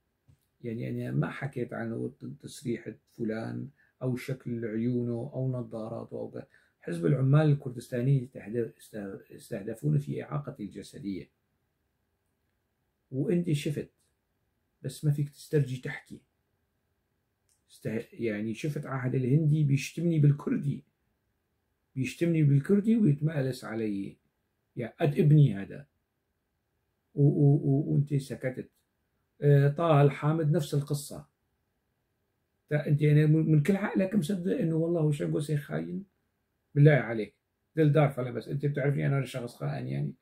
يعني أنا ما حكيت عنه تسريحة فلان أو شكل عيونه أو نظاراته أو حزب العمال الكردستاني استهدفوني في إعاقتي الجسدية، وأنت شفت بس ما فيك تسترجي تحكي. يعني شفت عهد الهندي بيشتمني بالكردي، بيشتمني بالكردي ويتمألس علي، يعني قد ابني هذا، وانت سكتت. طه الحامد نفس القصة. انت يعني من كل عقلك مصدق انه والله شنقوسي خاين؟ بالله عليك دلدار فلا، بس انت بتعرفني انا شخص خائن. يعني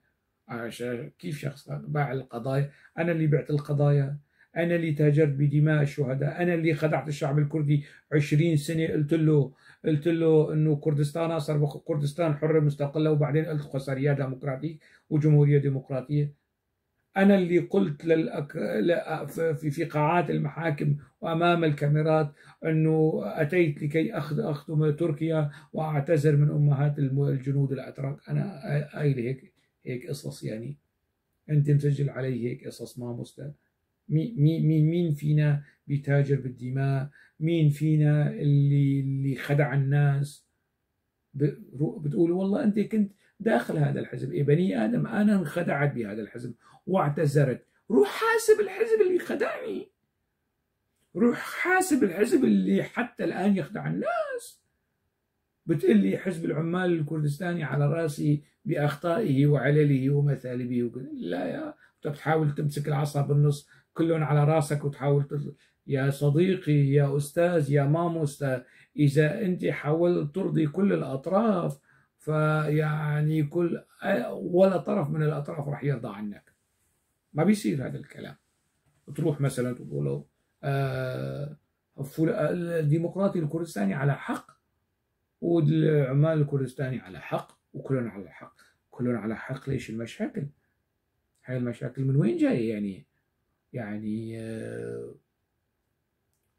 كيف شخص باع القضايا؟ انا اللي بعت القضايا، انا اللي تاجرت بدماء الشهداء، انا اللي خدعت الشعب الكردي 20 سنه. قلت له انه كردستان صار كردستان حره مستقله، وبعدين قلت خسريه ديمقراطيه وجمهوريه ديمقراطيه. انا اللي قلت في قاعات المحاكم وامام الكاميرات انه اتيت لكي اخدم تركيا واعتذر من امهات الجنود الاتراك. انا قايل هيك هيك قصص، يعني انت مسجل علي هيك قصص ماموستا. مين مين فينا بيتاجر بالدماء؟ مين فينا اللي خدع الناس؟ بتقول والله انت كنت داخل هذا الحزب. إيه بني ادم، انا انخدعت بهذا الحزب واعتذرت. روح حاسب الحزب اللي خدعني، روح حاسب الحزب اللي حتى الان يخدع الناس. بتقول لي حزب العمال الكردستاني على راسي باخطائه وعلله ومثالبه. لا يا، بتحاول تمسك العصا بالنص، كلهم على راسك وتحاول يا صديقي يا أستاذ يا ماموستا، إذا أنت حاولت ترضي كل الأطراف فيعني كل ولا طرف من الأطراف راح يرضى عنك. ما بيصير هذا الكلام. تروح مثلا تقول له الديمقراطي الكردستاني على حق والعمال الكردستاني على حق وكلهم على حق، كلهم على حق. ليش المشاكل؟ هاي المشاكل من وين جاية؟ يعني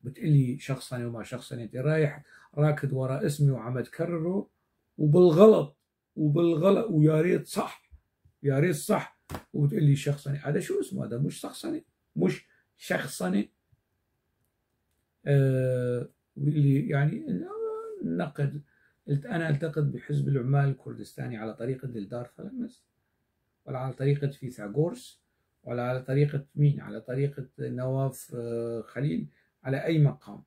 بتقلي شخصا وما شخصا، انت رايح راكد وراء اسمي وعم تكرره وبالغلط وبالغلط، ويا ريت صح، يا ريت صح، وبتقلي شخصني. هذا شو اسمه؟ هذا مش شخصني، مش شخصني. اللي يعني نقد، انا التقد بحزب العمال الكردستاني على طريقة دلدار فلمس، ولا على طريقة فيثاغورس، ولا على طريقة مين؟ على طريقة نواف خليل، على أي مقام؟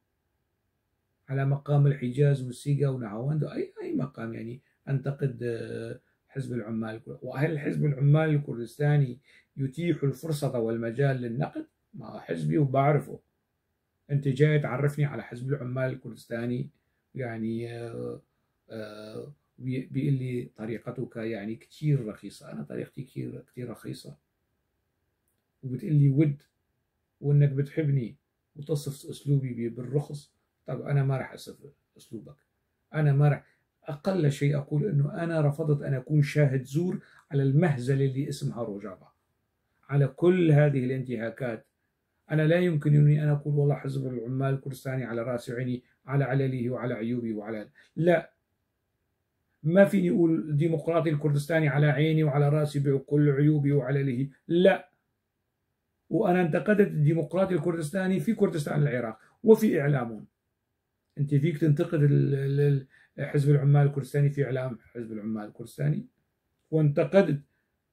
على مقام الحجاز والسيقا ونهاوند، أي مقام يعني أنتقد حزب العمال. وهل حزب العمال الكردستاني يتيح الفرصة والمجال للنقد؟ ما حزبي وبعرفه. أنت جاي تعرفني على حزب العمال الكردستاني، يعني بيقول لي طريقتك يعني كثير رخيصة. أنا طريقتي كثير كثير رخيصة. وبتقلي ود وإنك بتحبني وتصف أسلوبي بالرخص. طب أنا ما راح أصف أسلوبك، أنا ما راح، أقل شيء أقول إنه أنا رفضت أن أكون شاهد زور على المهزلة اللي اسمها روجافا، على كل هذه الانتهاكات. أنا لا يمكنني أن أقول والله حزب العمال الكردستاني على رأسي وعيني، على علله وعلى عيوبي وعلى، لا، ما فيني أقول الديمقراطي الكردستاني على عيني وعلى رأسي بكل عيوبي وعلله، لا. وأنا انتقدت الديمقراطي الكردستاني في كردستان العراق وفي إعلامهم. أنت فيك تنتقد حزب العمال الكردستاني في إعلام حزب العمال الكردستاني، وانتقدت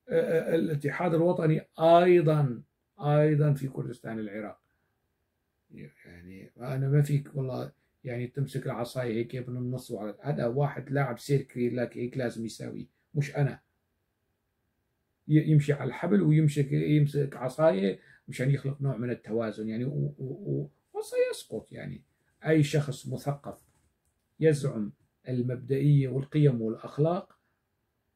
الاتحاد الوطني أيضا في كردستان العراق. يعني أنا ما فيك والله يعني تمسك العصاية هيك من النص وعلى هذا واحد لاعب سيرك لك هيك لازم يساوي، مش أنا. يمشي على الحبل ويمسك يمسك عصاية مشان يخلق نوع من التوازن يعني، وسيسقط. يعني أي شخص مثقف يزعم المبدئية والقيم والأخلاق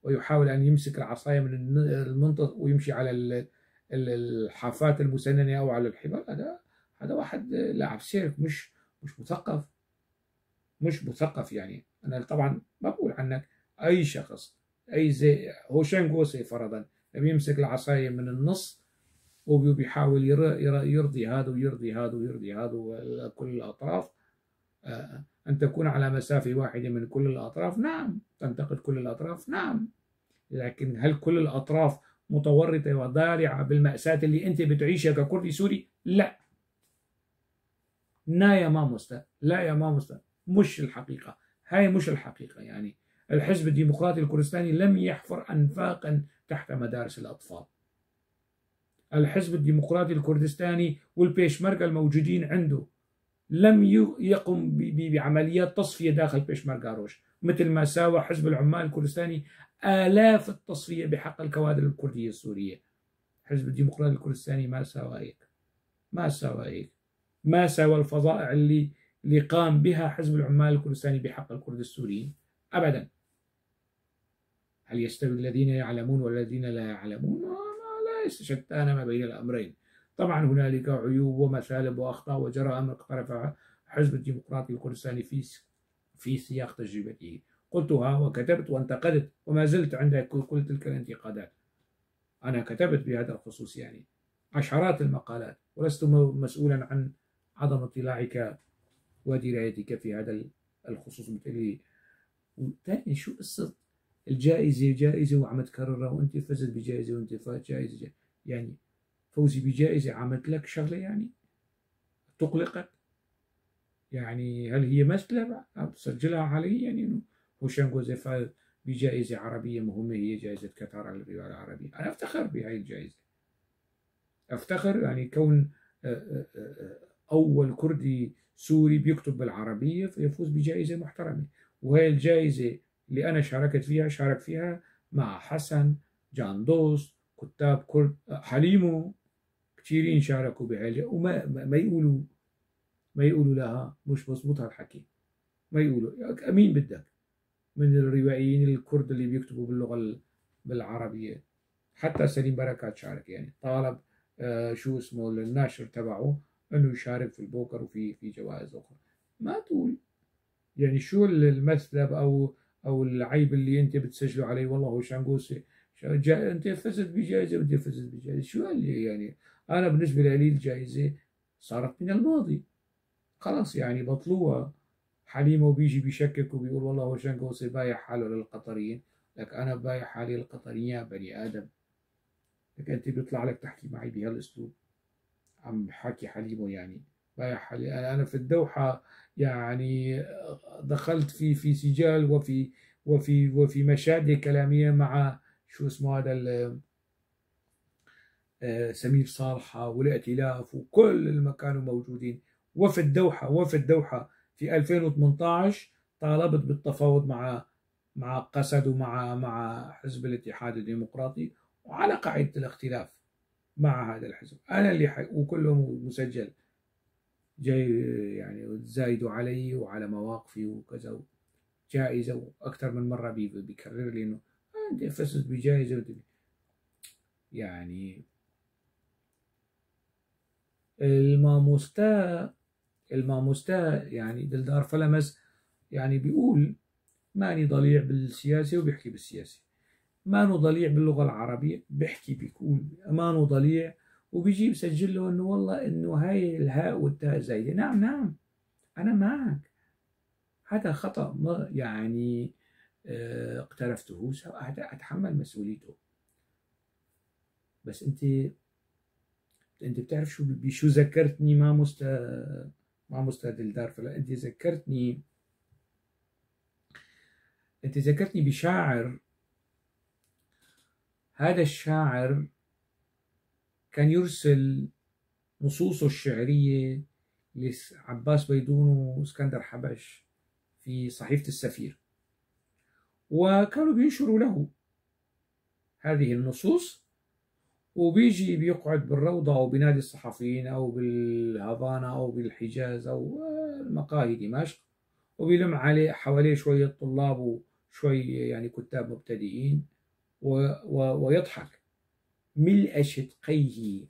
ويحاول أن يمسك العصاية من المنطق ويمشي على الحافات المسننة أو على الحبال، هذا واحد لاعب سيرك، مش مثقف، مش مثقف. يعني أنا طبعا ما بقول عنك أي شخص، أي زي هوشان غوسي فرضا بيمسك العصاية من النص وبيحاول يرضي هذا ويرضي هذا ويرضي هذا كل الأطراف، أن تكون على مسافة واحدة من كل الأطراف، نعم. تنتقد كل الأطراف، نعم. لكن هل كل الأطراف متورطة وضارعة بالمأساة اللي أنت بتعيشها ككردي سوري؟ لا. لا يا ماموستا، لا يا ماموستا، مش الحقيقة، هاي مش الحقيقة. يعني الحزب الديمقراطي الكردستاني لم يحفر أنفاقا تحت مدارس الأطفال. الحزب الديمقراطي الكردستاني والبيشمركة الموجودين عنده لم يقم بعمليات تصفية داخل بيشمركة روش، مثل ما ساوى حزب العمال الكردستاني آلاف التصفية بحق الكوادر الكردية السورية. حزب الديمقراطي الكردستاني ما ساوى هيك، ما ساوى هيك، ما ساوى الفظائع اللي قام بها حزب العمال الكردستاني بحق الكرد السوريين أبدا. هل يستوي الذين يعلمون والذين لا يعلمون؟ لا، شتان ما بين الأمرين. طبعا هنالك عيوب ومثالب وأخطاء وجرائم اقترفها حزب الديمقراطي الكردستاني في سياق تجربته، قلتها وكتبت وانتقدت وما زلت عند كل تلك الانتقادات. أنا كتبت بهذا الخصوص يعني عشرات المقالات، ولست مسؤولا عن عدم اطلاعك ودرايتك في هذا الخصوص. مثل وثاني شو قصة الجائزة، جائزة وعم تكررها وأنت فزت بجائزة وأنت فزت جائزة، يعني فوزي بجائزة عملت لك شغلة يعني تقلقك؟ يعني هل هي مسألة عم تسجلها علي؟ يعني إنه هوشان غوزي فاز بجائزة عربية مهمة هي جائزة قطر على الرواية العربية. أنا أفتخر بهاي الجائزة، أفتخر يعني كون أول كردي سوري بيكتب بالعربية فيفوز بجائزة محترمة. وهي الجائزة اللي أنا شاركت فيها، شارك فيها مع حسن جان دوست، كتاب كرد، حليمو، كثيرين شاركوا بهاي، وما ما يقولوا، ما يقولوا لها مش مزبوط هالحكي، ما يقولوا. مين بدك من الروائيين الكرد اللي بيكتبوا باللغة بالعربية؟ حتى سليم بركات شارك، يعني طالب شو اسمه الناشر تبعه انه يشارك في البوكر وفي جوائز اخرى. ما تقول يعني شو المثلب او العيب اللي انت بتسجله عليه، والله هوشان غوسي انت فزت بجائزه وانت فزت بجائزه، شو اللي يعني؟ انا بالنسبه لي الجائزه صارت من الماضي، خلاص يعني بطلوها. حليمه وبيجي بيشكك وبيقول والله هوشان غوسي بايع حاله للقطريين، لك انا بايع حالي للقطريين يا بني ادم؟ لك انت بيطلع لك تحكي معي بهالاسلوب؟ عم بحكي حليمه يعني بايع حالي. انا في الدوحه يعني دخلت في سجال وفي وفي وفي مشاده كلاميه مع شو اسمه هذا سمير صالحه والائتلاف وكل اللي كانوا موجودين. وفي الدوحه في 2018 طالبت بالتفاوض مع قسد ومع حزب الاتحاد الديمقراطي وعلى قاعده الاختلاف مع هذا الحزب. انا اللي وكله مسجل جاي يعني زايدوا علي وعلى مواقفي وكذا، جائزه واكثر من مره بيكرر لي انه انت فزت بجائزه يعني. الماموستا، الماموستا يعني دلدار فلمز يعني بيقول ماني ضليع بالسياسة وبيحكي بالسياسة، مانو ضليع باللغة العربية بيحكي، بيقول مانو ضليع، وبيجي بسجل له انه والله انه هاي الهاء والتاء زايدة. نعم نعم انا معك، هذا خطأ ما يعني اقترفته، اتحمل مسؤوليته. بس انت بتعرف شو بشو ذكرتني ماموستا دلدار؟ فلا انت ذكرتني بشاعر. هذا الشاعر كان يرسل نصوصه الشعرية لعباس بيضون واسكندر حبش في صحيفة السفير، وكانوا بينشروا له هذه النصوص، وبيجي بيقعد بالروضة أو بنادي الصحفيين أو بالهافانا أو بالحجاز أو المقاهي دمشق، وبيلم عليه حواليه شوية طلاب وشوي يعني كتاب مبتدئين ويضحك ملء شدقيه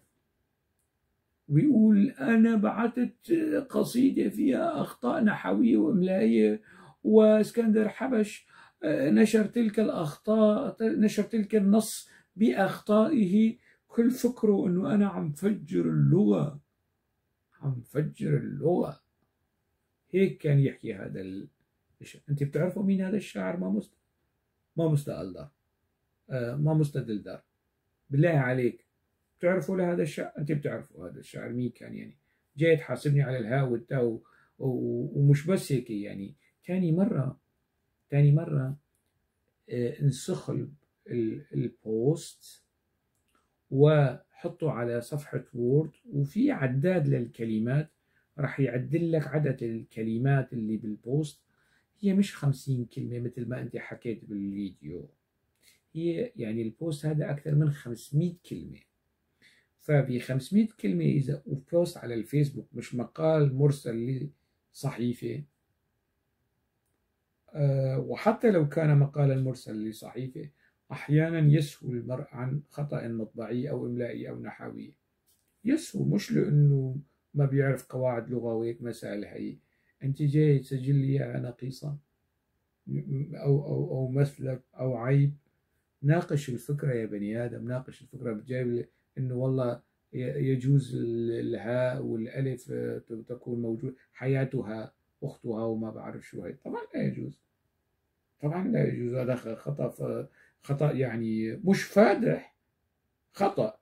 ويقول أنا بعثت قصيدة فيها أخطاء نحوية وإملائية، واسكندر حبش نشر تلك الأخطاء، نشر تلك النص بأخطائه. كل فكره أنه أنا عم فجر اللغة، عم فجر اللغة. هيك كان يحكي هذا أنت بتعرفوا مين هذا الشاعر؟ ماموستا ألدار، ماموستا دلدار، بالله عليك بتعرفوا لهذا الشاعر؟ أنت بتعرفوا هذا الشاعر مين كان؟ يعني جاي تحاسبني على الهاء والتاء ومش بس هيك يعني. تاني مرة انسخ ال post وحطه على صفحة Word، وفي عداد للكلمات راح يعدل لك عدد الكلمات اللي بال post. هي مش 50 كلمة مثل ما أنت حكيت بالفيديو، هي يعني ال post هذا أكثر من 500 كلمة. فب 500 كلمة إذا post على الفيسبوك مش مقال مرسل لصحيفة، وحتى لو كان مقالا مرسل لصحيفة أحيانا يسهو المرء عن خطأ مطبعي أو إملائي أو نحوي، يسهو، مش لأنه ما بيعرف قواعد لغة وهيك مسائل. هي أنت جاي تسجل لي إياها نقيصة أو مثلك أو عيب. ناقش الفكرة يا بني آدم، ناقش الفكرة. بتجايب إنه والله يجوز الهاء والألف تكون موجود حياتها أختها وما بعرف شو هي. طبعا لا يجوز، طبعا لا يجوز، هذا خطأ، خطأ يعني مش فادح، خطأ،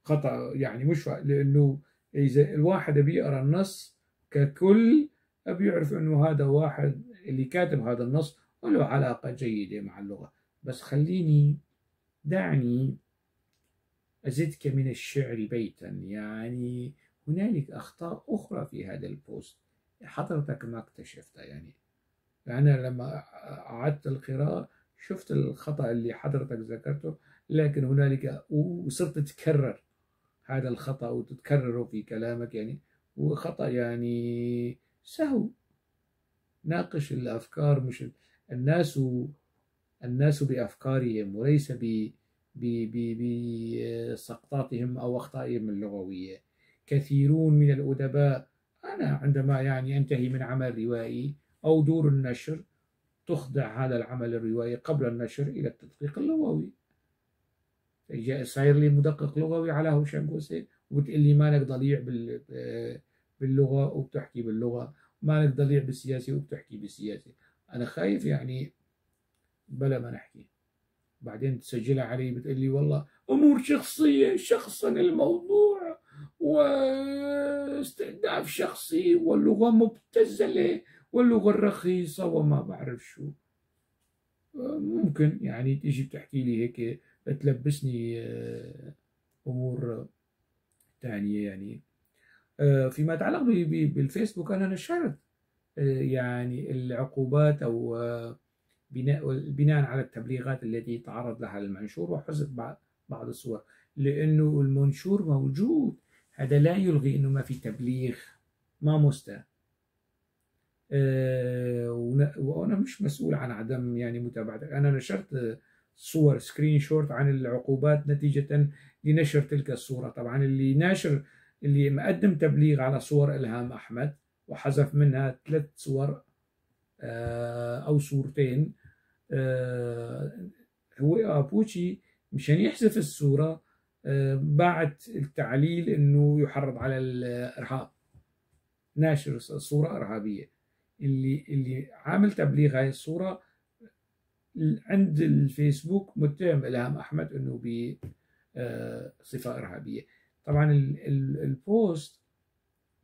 خطأ يعني مش فادح، لأنه إذا الواحد بيقرأ النص ككل بيعرف إنه هذا واحد اللي كاتب هذا النص وله علاقة جيدة مع اللغة. بس دعني أزدك من الشعر بيتا، يعني هنالك أخطاء أخرى في هذا ال post حضرتك ما اكتشفتها. يعني أنا لما أعدت القراءة شفت الخطأ اللي حضرتك ذكرته، لكن هنالك وصرت تتكرر هذا الخطأ وتتكرره في كلامك، يعني وخطأ يعني سهو. ناقش الأفكار، مش الناس، الناس بأفكارهم وليس بسقطاتهم أو أخطائهم اللغوية. كثيرون من الأدباء، أنا عندما يعني أنتهي من عمل روائي أو دور النشر تخضع هذا العمل الروائي قبل النشر إلى التدقيق اللغوي. صاير لي مدقق لغوي على هوشنك وسي وبتقول لي مالك ضليع باللغة وبتحكي باللغة، مالك ضليع بالسياسة وبتحكي بالسياسة. أنا خايف يعني بلا ما نحكي بعدين تسجلها علي بتقول لي والله أمور شخصية، شخصا الموضوع واستهداف شخصي واللغة مبتذلة واللغة الرخيصة وما بعرف شو. ممكن يعني تيجي بتحكي لي هيك تلبسني أمور تانية. يعني فيما يتعلق بالفيسبوك أنا نشرت يعني العقوبات أو بناء على التبليغات التي تعرض لها المنشور، وحذف بعض الصور لأنه المنشور موجود. هذا لا يلغي أنه ما في تبليغ، ما مستى. وأنا مش مسؤول عن عدم يعني متابعتك. أنا نشرت صور screenshot عن العقوبات نتيجة لنشر تلك الصورة. طبعا اللي ناشر اللي مقدم تبليغ على صور إلهام أحمد وحذف منها 3 صور أو صورتين. هو أبوتشي مشان يحذف الصورة بعت التعليل إنه يحرض على الإرهاب، ناشر صورة إرهابية. اللي عامل تبليغ هاي الصورة عند الفيسبوك متهم إلهام أحمد إنه بصفة إرهابية. طبعا ال post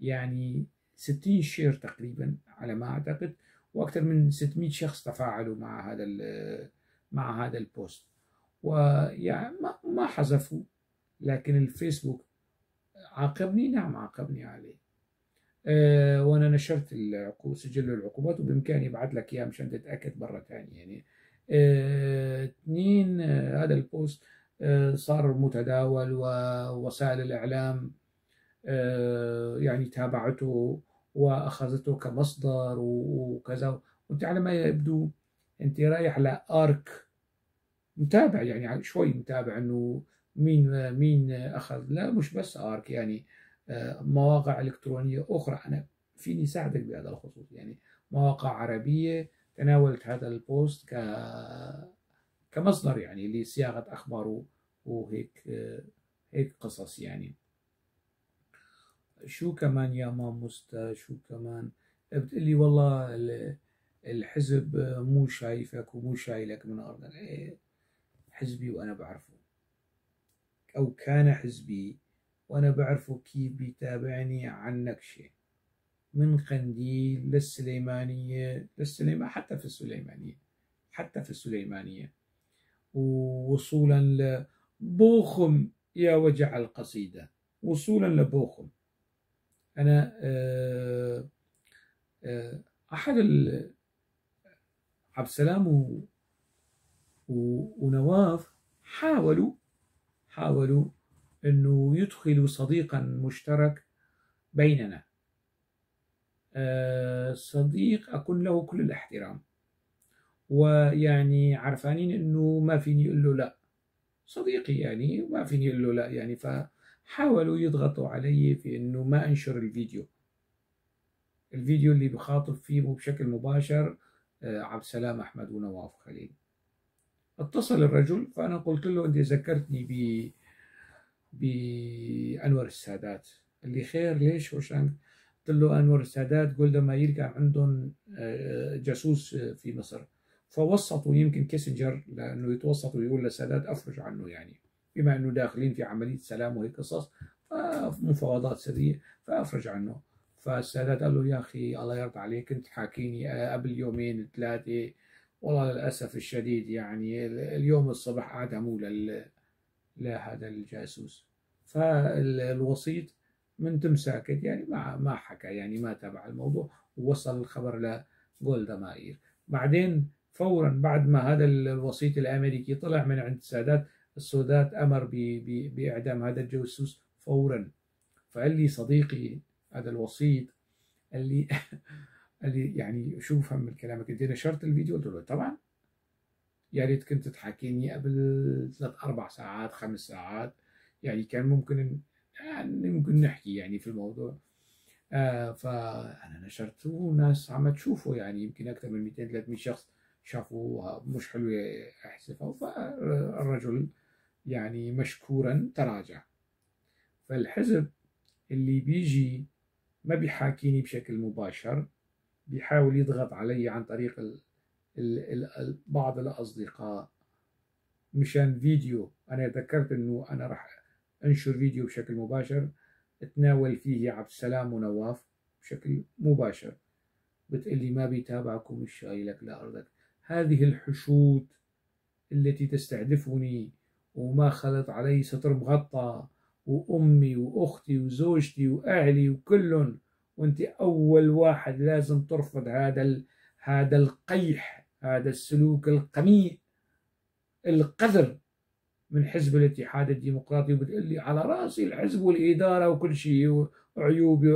يعني 60 share تقريبا على ما أعتقد، وأكثر من 600 شخص تفاعلوا مع هذا ال post، ويعني ما حذفوا، لكن الفيسبوك عاقبني. نعم عاقبني عليه. وانا نشرت سجل العقوبات، وبامكاني ابعث لك اياه مشان تتاكد مره ثانيه يعني. اثنين، هذا ال post صار متداول، ووسائل الاعلام يعني تابعته واخذته كمصدر وكذا. وانت على ما يبدو انت رايح لارك متابع، يعني شوي متابع انه مين اخذ. لا مش بس ارك، يعني مواقع الكترونيه اخرى. انا فيني ساعدك بهذا الخصوص، يعني مواقع عربيه تناولت هذا ال post كمصدر يعني لصياغه اخباره وهيك هيك قصص يعني. شو كمان يا ماموستا؟ شو كمان بتقلي؟ والله الحزب مو شايفك ومو شايلك من أرضك. إيه حزبي وأنا بعرفه، أو كان حزبي وأنا بعرفه كيف بيتابعني عنك شيء من قنديل للسليمانية، حتى في السليمانية، حتى في السليمانية، ووصولا لبوخم يا وجع القصيدة، وصولا لبوخم. أنا أحد عبد السلام ونواف حاولوا أنه يدخلوا صديقا مشترك بيننا، صديق أكون له كل الاحترام، ويعني عرفانين أنه ما فيني أقول له لا، صديقي يعني ما فيني أقول له لا يعني. فحاولوا يضغطوا علي في أنه ما أنشر الفيديو اللي بخاطب فيه بشكل مباشر عبد السلام أحمد ونواف خليل. اتصل الرجل، فأنا قلت له أنت ذكرتني بأنور السادات. اللي خير ليش وشان؟ قلت له أنور السادات جولدا مائير كان عندهم جاسوس في مصر، فوسطوا يمكن كيسنجر لأنه يتوسط ويقول للسادات أفرج عنه، يعني بما أنه داخلين في عملية سلام وهيك قصص مفاوضات سرية، فأفرج عنه. فالسادات قال له يا أخي الله يرضى عليك، كنت حاكيني قبل يومين 3، والله للأسف الشديد يعني اليوم الصبح أعدموه لهذا الجاسوس. فالوسيط من تم ساكت يعني ما حكى، يعني ما تابع الموضوع، ووصل الخبر لجولدا مائير. بعدين فورا بعد ما هذا الوسيط الأمريكي طلع من عند السادات، السادات أمر بإعدام هذا الجاسوس فورا. فقال لي صديقي هذا الوسيط، قال لي يعني شو بفهم من كلامك؟ انت نشرت الفيديو؟ قلت له طبعا، يا ريت كنت تحاكيني قبل 3 4 ساعات 5 ساعات، يعني كان ممكن يعني ممكن نحكي يعني في الموضوع. فأنا نشرته وناس عم تشوفه، يعني يمكن أكثر من 200 300 شخص شافوه، مش حلو أحذفه. فالرجل يعني مشكورا تراجع. فالحزب اللي بيجي ما بيحاكيني بشكل مباشر، بيحاول يضغط علي عن طريق بعض الأصدقاء مشان فيديو. أنا ذكرت أنه أنا راح أنشر فيديو بشكل مباشر اتناول فيه عبد السلام ونواف بشكل مباشر. بتقلي ما بيتابعك ومش شايلك لأرضك. هذه الحشود التي تستهدفني وما خلط علي ستر مغطى، وأمي وأختي وزوجتي وأهلي وكلهم، وأنت أول واحد لازم ترفض هذا القيح، هذا السلوك القميء القذر من حزب الاتحاد الديمقراطي. وبتقول لي على راسي الحزب والإدارة وكل شيء وعيوب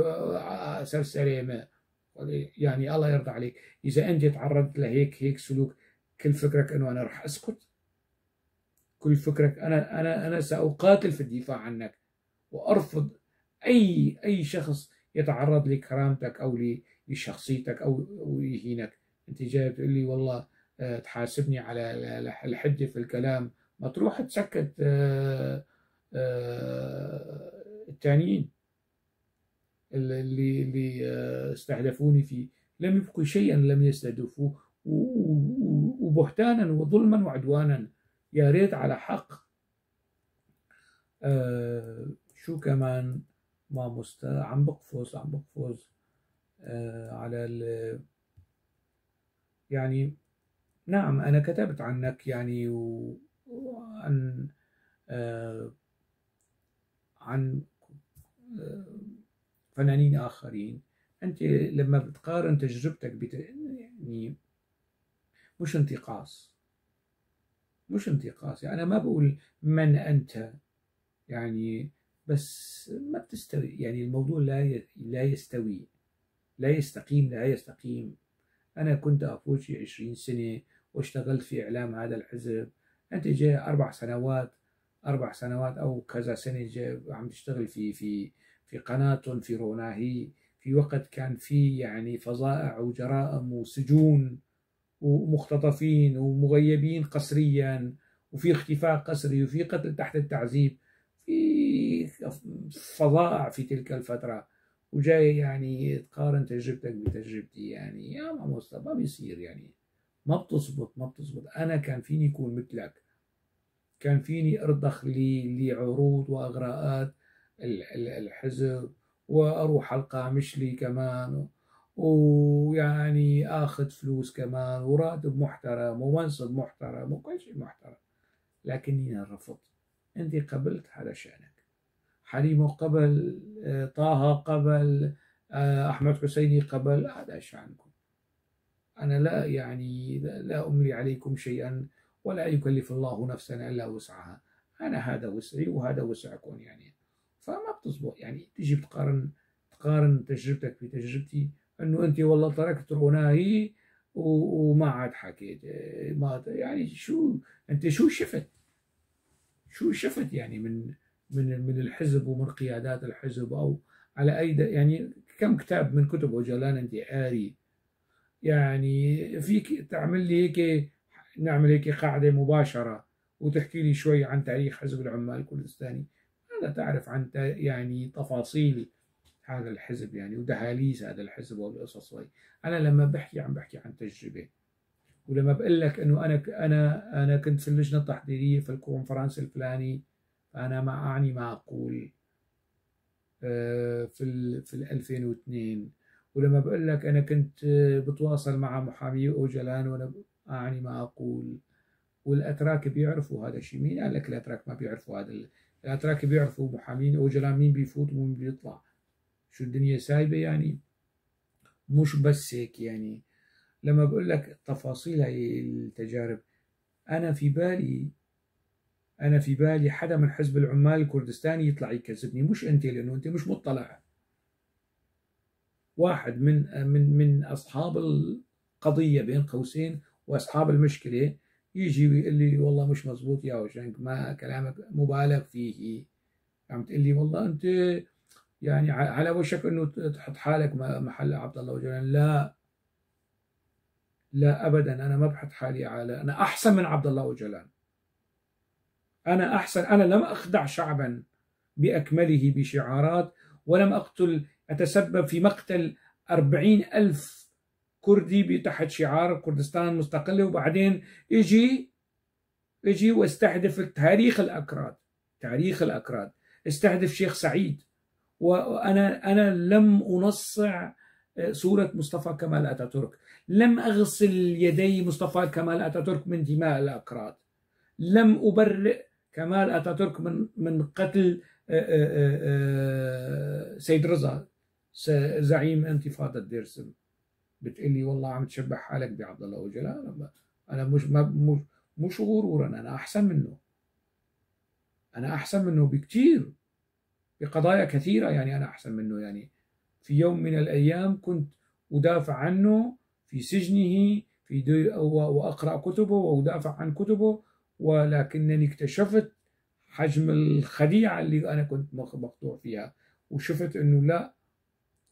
سرسريمة. يعني الله يرضى عليك، إذا أنت تعرضت لهيك هيك سلوك، كل فكرك أنه أنا رح أسكت؟ كل فكرك أنا أنا أنا سأقاتل في الدفاع عنك وأرفض أي شخص يتعرض لكرامتك أو لشخصيتك أو يهينك. أنت جاي تقول لي والله تحاسبني على الحجة في الكلام، ما تروح تسكت الثانيين اللي استهدفوني فيه. لم يبقوا شيئا لم يستهدفوه، وبهتانا وظلما وعدوانا. يا ريت على حق. شو كمان ما عم بقفز على يعني نعم أنا كتبت عنك يعني وعن عن فنانين آخرين. أنت لما بتقارن تجربتك يعني مش انتقاص، مش انتقاص، يعني أنا ما بقول من أنت يعني، بس ما بتستوي يعني، الموضوع لا يستوي، لا يستقيم، لا يستقيم. أنا كنت أفوشي 20 سنة واشتغلت في إعلام هذا الحزب، أنت جاي 4 سنوات، 4 سنوات أو كذا سنة جاي عم تشتغل في في في قناة في روناهي، في وقت كان في يعني فظائع وجرائم وسجون ومختطفين ومغيبين قسريا، وفي اختفاء قسري، وفي قتل تحت التعذيب، في فظائع في تلك الفترة، وجاي يعني تقارن تجربتك بتجربتي. يعني يا ماموستا ما بيصير، يعني ما بتزبط، ما بتزبط. أنا كان فيني يكون مثلك، كان فيني أرضخ لعروض وإغراءات الحزب، وأروح حلقة مشلي كمان، ويعني آخذ فلوس كمان، وراتب محترم، ومنصب محترم، وكل شيء محترم، لكني رفضت. أنت قبلت، هذا شأنك. حليمه قبل، طه قبل، أحمد حسيني قبل، هذا شأنكم. أنا لا يعني لا أملي عليكم شيئا، ولا يكلف الله نفسا إلا وسعها. أنا هذا وسعي وهذا وسعكم يعني، فما بتزبط يعني تيجي تقارن تجربتك بتجربتي، انه انت والله تركت روناهي وما عاد حكيت، ما يعني شو انت شو شفت، شو شفت يعني من من من الحزب ومن قيادات الحزب، او على اي يعني كم كتاب من كتب أوجلان انت قاري؟ يعني فيك تعمل لي هيك، نعمل هيك قاعدة مباشرة وتحكي لي شوي عن تاريخ حزب العمال الكردستاني، هذا تعرف عن يعني تفاصيل هذا الحزب يعني ودهاليز هذا الحزب والقصص هاي. أنا لما بحكي عم بحكي عن تجربة، ولما بقول لك إنه أنا كنت في اللجنة التحضيرية في الكونفرنس الفلاني، فأنا ما أعني ما أقول في 2002. ولما بقول لك أنا كنت بتواصل مع محامي أوجلان، وأنا أعني ما أقول. والأتراك بيعرفوا هذا الشيء. مين قال لك الأتراك ما بيعرفوا هذا؟ الأتراك بيعرفوا محامين أوجلان مين بيفوت ومين بيطلع. شو الدنيا سايبة يعني؟ مش بس هيك يعني. لما بقول لك تفاصيل هاي التجارب، أنا في بالي حدا من حزب العمال الكردستاني يطلع يكذبني، مش أنت، لأنه أنت مش مطلع. واحد من من من أصحاب القضية بين قوسين وأصحاب المشكلة يجي ويقول لي والله مش مزبوط يا وشنك، ما كلامك مبالغ فيه، عم تقول لي والله أنت يعني على وشك انه تحط حالك محل عبد الله أوجلان. لا لا ابدا، انا ما بحط حالي على، انا احسن من عبد الله أوجلان، انا احسن. انا لم اخدع شعبا باكمله بشعارات، ولم اقتل، اتسبب في مقتل 40,000 كردي تحت شعار كردستان مستقلة، وبعدين اجي واستهدف تاريخ الاكراد، تاريخ الاكراد، استهدف شيخ سعيد. وأنا لم أنصع صورة مصطفى كمال أتاتورك، لم أغسل يدي مصطفى كمال أتاتورك من دماء الأكراد، لم أبرئ كمال أتاتورك من قتل سيد رضا زعيم انتفاضة ديرسم. بتقلي والله عم تشبه حالك بعبد الله أوجلان. أنا مش غرورا، أنا أحسن منه، أنا أحسن منه بكثير بقضايا كثيرة يعني، أنا أحسن منه يعني. في يوم من الأيام كنت أدافع عنه في سجنه، في وأقرأ كتبه وأدافع عن كتبه، ولكنني اكتشفت حجم الخديعة اللي أنا كنت مقطوع فيها، وشفت انه لا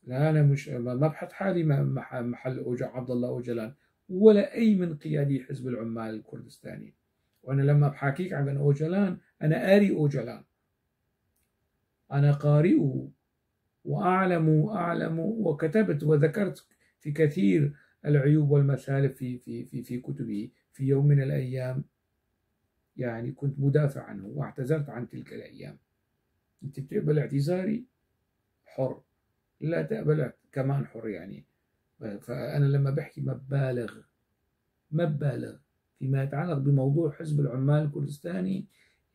لا، انا مش ما بحط حالي محل عبد الله اوجلان ولا اي من قيادي حزب العمال الكردستاني. وانا لما بحاكيك عن اوجلان انا قاري اوجلان، انا قارئه واعلم اعلم وكتبت وذكرت في كثير العيوب والمثالب في في في في كتبه. في يوم من الايام يعني كنت مدافع عنه واعتذرت عن تلك الايام. انت بتقبل اعتذاري حر، لا تقبل كمان حر يعني. فأنا لما بحكي ما ببالغ، ما ببالغ فيما يتعلق بموضوع حزب العمال الكردستاني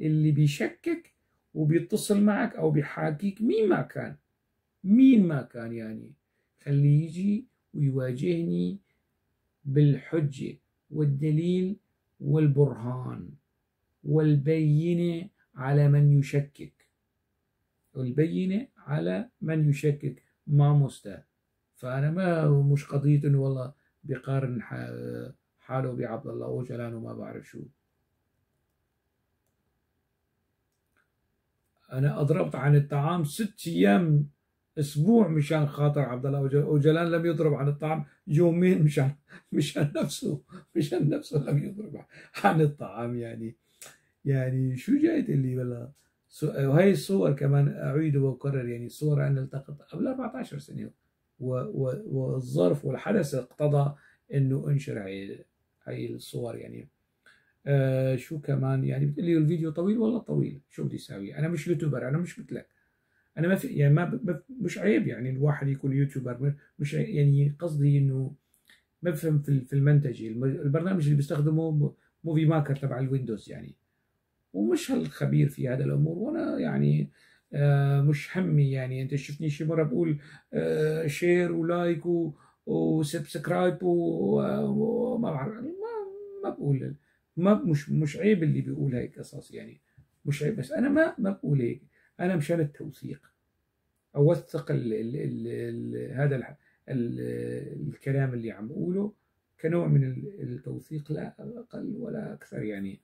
اللي بيشكك وبيتصل معك أو بيحاكيك مين ما كان، مين ما كان يعني، خليه يجي ويواجهني بالحجة والدليل والبرهان والبينة على من يشكك، والبينة على من يشكك ماموستا. فأنا ما مش قضية إنه والله بيقارن حاله بعبد الله أوجلان وما بعرف شو. أنا أضربت عن الطعام 6 أيام أسبوع مشان خاطر عبد الله أوجلان لم يضرب عن الطعام يومين مشان نفسه، مشان نفسه لم يضرب عن الطعام يعني. يعني شو جاي تقول لي والله؟ وهي الصور كمان أعيد وأكرر، يعني الصور أنا التقطت قبل 14 سنة، والظرف والحدث اقتضى إنه أنشر هاي الصور يعني. شو كمان يعني بتقول لي الفيديو طويل؟ والله طويل، شو بدي اسوي؟ انا مش YouTuber، انا مش مثلك، انا ما في يعني ما مش عيب يعني الواحد يكون YouTuber، مش يعني قصدي انه ما بفهم في المنتجه، البرنامج اللي بيستخدمه Movie Maker تبع ال Windows يعني، ومش هالخبير في هذا الامور، وانا يعني مش همي يعني. انت شفتني شي مره بقول share و like و subscribe وما بعرف، ما بقول، ما مش عيب اللي بيقول هيك قصص يعني، مش عيب، بس انا ما بقول هيك. انا مشان التوثيق اوثق ال ال ال هذا ال الكلام اللي عم بقوله كنوع من التوثيق، لا اقل ولا اكثر يعني.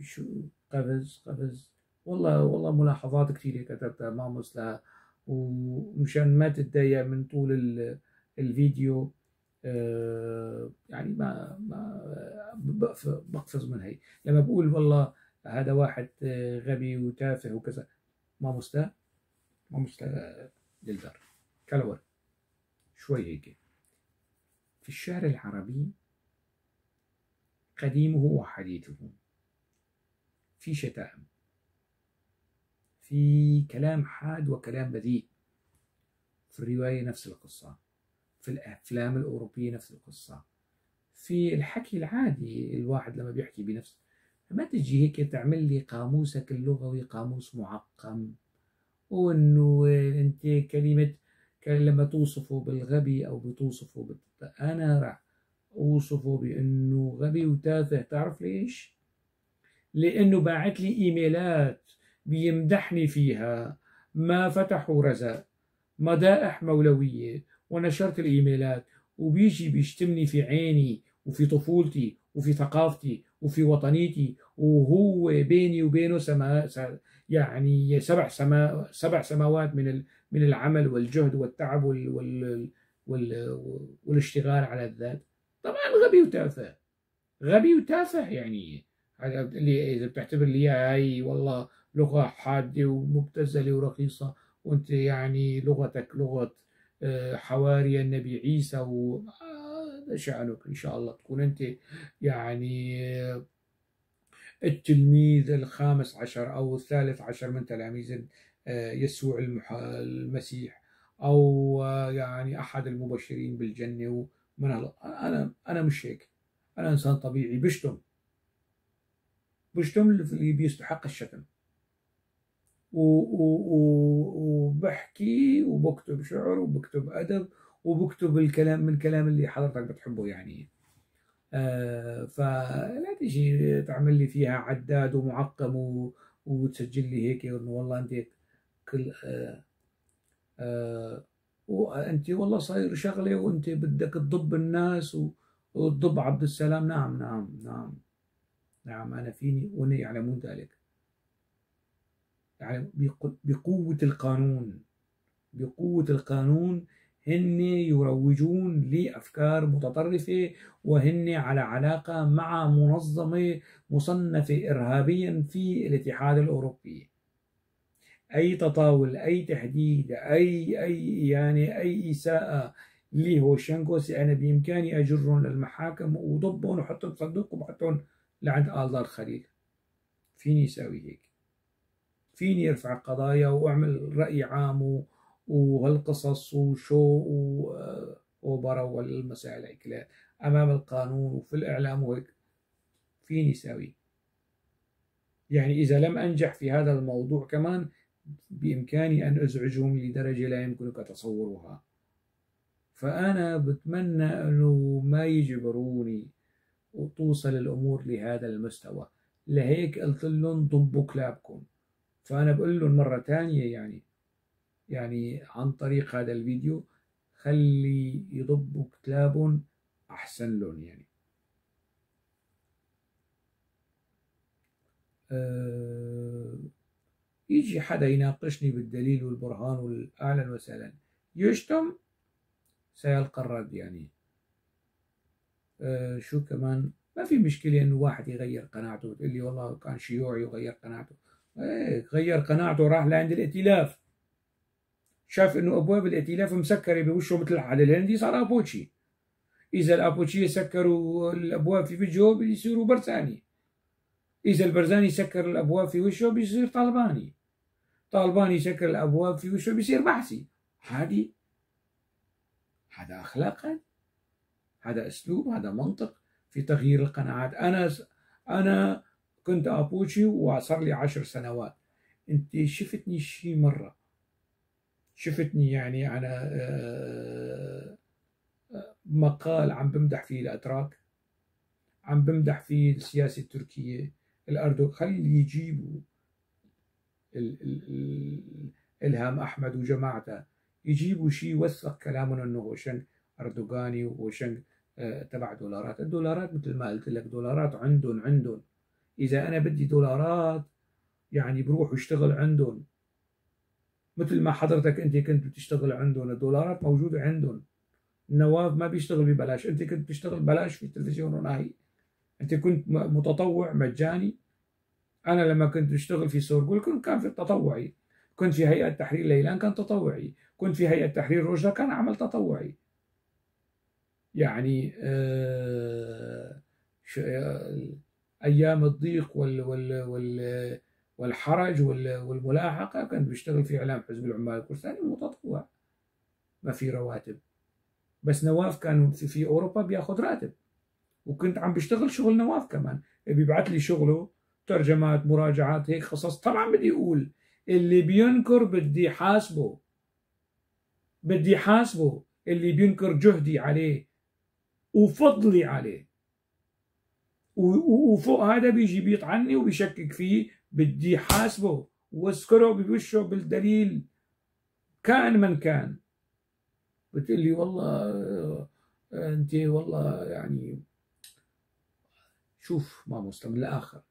شو قفز قفز والله ملاحظات كثيره كتبتها ماموستا، ومشان ما تتضايق من طول الفيديو يعني ما بقفز من هي. لما بقول والله هذا واحد غبي وتافه وكذا، ماموستا ماموستا دلدار كالور شوي هيك. في الشعر العربي قديمه وحديثه في شتائم، في كلام حاد وكلام بذيء. في الرواية نفس القصة، في الأفلام الأوروبية نفس القصة، في الحكي العادي الواحد لما بيحكي بنفسه. ما تجي هيك تعمل لي قاموسك اللغوي قاموس معقم، وإنه أنت كلمة لما توصفه بالغبي أو بتوصفه أنا راح أوصفه بأنه غبي وتافه. تعرف ليش؟ لأنه باعت لي إيميلات بيمدحني فيها، ما فتحوا رزق، مدائح مولوية، ونشرت الإيميلات، وبيجي بيشتمني في عيني وفي طفولتي وفي ثقافتي وفي وطنيتي، وهو بيني وبينه يعني سبع سماوات من العمل والجهد والتعب والاشتغال على الذات. طبعا غبي وتافه، غبي وتافه يعني. اللي اذا بتعتبر لي هاي والله لغة حادة ومبتذلة ورخيصة، وانت يعني لغتك لغة حواري النبي عيسى، وهذا شأنك. إن شاء الله تكون أنت يعني التلميذ 15 أو 13 من تلاميذ يسوع المسيح، أو يعني أحد المبشرين بالجنة ومن. أنا مش هيك، أنا إنسان طبيعي، بشتم اللي بيستحق الشتم، وبحكي وبكتب شعر وبكتب أدب وبكتب الكلام من كلام اللي حضرتك بتحبه يعني. فلا تيجي تعمل لي فيها عداد ومعقم وتسجل لي هيك انه والله انت كل وانت والله صاير شغله وانت بدك تضب الناس وتضب عبد السلام. نعم نعم نعم نعم، انا فيني وهن يعلمون ذلك. يعني بقوة القانون، بقوة القانون هن يروجون لأفكار متطرفة، وهن على علاقة مع منظمة مصنفة إرهابيا في الاتحاد الأوروبي. أي تطاول، أي تهديد، أي إساءة لهوشنكوسي أنا بإمكاني أجرهم للمحاكم وضبهم وحطهم بصندوق وبحطهم لعند آلدار خليل. فيني ساوي هيك، فيني ارفع قضايا واعمل رأي عام وهالقصص وشو وبرا والمسائل هيك كلها امام القانون وفي الاعلام وهيك، فيني ساوي. يعني اذا لم انجح في هذا الموضوع كمان بامكاني ان ازعجهم لدرجه لا يمكنك تصورها. فانا بتمنى انه ما يجبروني وتوصل الامور لهذا المستوى، لهيك قلت لهم ضبوا كلابكم. فانا بقول لهم مره ثانيه يعني عن طريق هذا الفيديو خلي يضبوا كلابهم احسن لهم. يعني يجي حدا يناقشني بالدليل والبرهان والاهلا وسهلا، يشتم سيلقى الرد. يعني شو كمان ما في مشكلة انه واحد يغير قناعته، تقول لي والله كان شيوعي وغير قناعته، ايه غير قناعته راح لعند الائتلاف، شاف انه ابواب الائتلاف مسكره بوشه مثل على الهندي، صار ابوتشي. اذا الابوتشي سكروا الابواب في وجهه بيصيروا برزاني، اذا البرزاني سكر الابواب في وجهه بيصير طالباني، طالباني سكر الابواب في وجهه بيصير بعثي. عادي، هذا اخلاق، هذا اسلوب، هذا منطق في تغيير القناعات. انا كنت ابوتشي وصار لي 10 سنوات، انت شفتني شي مره، شفتني يعني انا مقال عم بمدح فيه الاتراك، عم بمدح فيه السياسه التركيه، الاردن، خلي يجيبوا الهام احمد وجماعته يجيبوا شيء يوثق كلامهم انه هوشنك اردوغاني وهوشنك تبع دولارات. الدولارات مثل ما قلت لك دولارات عندهم. اذا انا بدي دولارات يعني بروح واشتغل عندهم، مثل ما حضرتك انت كنت بتشتغل عندهم، الدولارات موجوده عندهم. نواف ما بيشتغل ببلاش، انت كنت بتشتغل ببلاش في التلفزيون وناهي، انت كنت متطوع مجاني. انا لما كنت بشتغل في سورغول كنت كان في تطوعي، كنت في هيئه تحرير ليلان كان تطوعي، كنت في هيئه تحرير رشدة كان عمل تطوعي. يعني ايام الضيق وال وال وال والحرج والملاحقه كنت بشتغل في اعلام حزب العمال الكردستاني متطوع، ما في رواتب. بس نواف كان في اوروبا بياخذ راتب، وكنت عم بشتغل شغل نواف كمان، بيبعث لي شغله، ترجمات، مراجعات، هيك قصص. طبعا بدي اقول اللي بينكر بدي حاسبه، بدي حاسبه، اللي بينكر جهدي عليه وفضلي عليه وفوق هذا بيجي بيطعني وبيشكك فيه، بدي حاسبه واسكره بوشه بالدليل كان من كان. بتقول لي والله انت والله يعني شوف ما مستمر الاخر،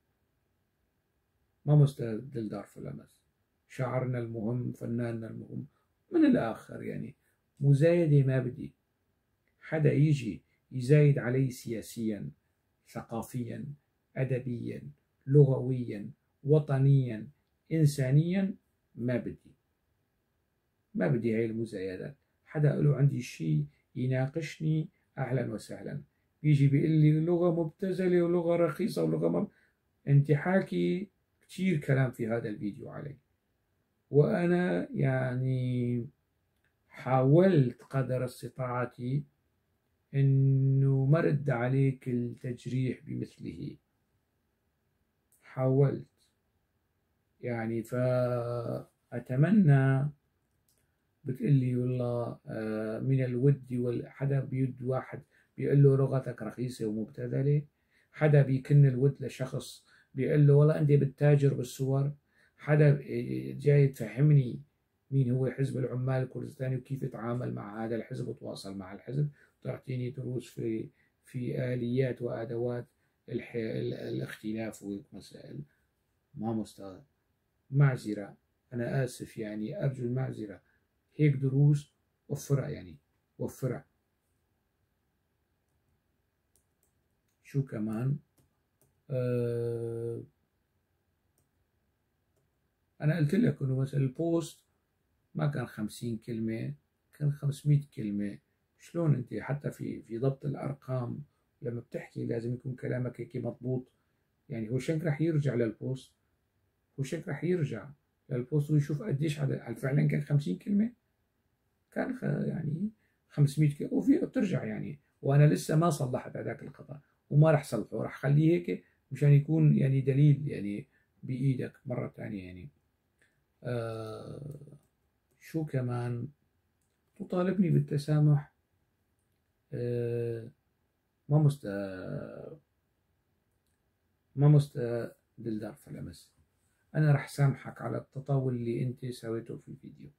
ما مستوى دلدار فلمس، شاعرنا المهم، فناننا المهم، من الاخر. يعني مزايدة ما بدي حدا يجي يزايد علي سياسيا، ثقافيا، ادبيا، لغويا، وطنيا، انسانيا، ما بدي، ما بدي هاي المزايدات. حدا له عندي شيء يناقشني اهلا وسهلا، بيجي بيقول لي لغه مبتذله ولغه رخيصه ولغه انت حاكي كثير كلام في هذا الفيديو علي، وانا يعني حاولت قدر استطاعتي انه ما رد عليك التجريح بمثله، حاولت يعني. فأتمنى بتقلي والله من الود، حدا بيد واحد بيقول له لغتك رخيصة ومبتذلة، حدا بيكن الود لشخص بيقول له والله أنت بتتاجر بالصور، حدا جاي تفهمني مين هو حزب العمال الكردستاني وكيف اتعامل مع هذا الحزب وتواصل مع الحزب، تعطيني دروس في آليات وأدوات الاختلاف ومسائل. ما مستوى معذرة، أنا آسف يعني أرجو المعذرة. هيك دروس وفرها يعني وفرها. شو كمان؟ أنا قلت لك إنه مثلا ال post ما كان 50 كلمة، كان 500 كلمة. شلون أنت حتى في ضبط الأرقام لما بتحكي لازم يكون كلامك هيك مضبوط. يعني هوشنك رح يرجع لل post، هوشنك رح يرجع لل post ويشوف قديش عدد. هل فعلا كان 50 كلمة؟ كان يعني 500 كلمة، وفي بترجع يعني. وأنا لسه ما صلحت هذاك الخطأ وما رح صلحه، رح خليه هيك مشان يكون يعني دليل يعني بإيدك مرة تانية يعني. شو كمان؟ تطالبني بالتسامح. ما مست دلدار فلمس، أنا رح سامحك على التطاول اللي أنت سويته في الفيديو،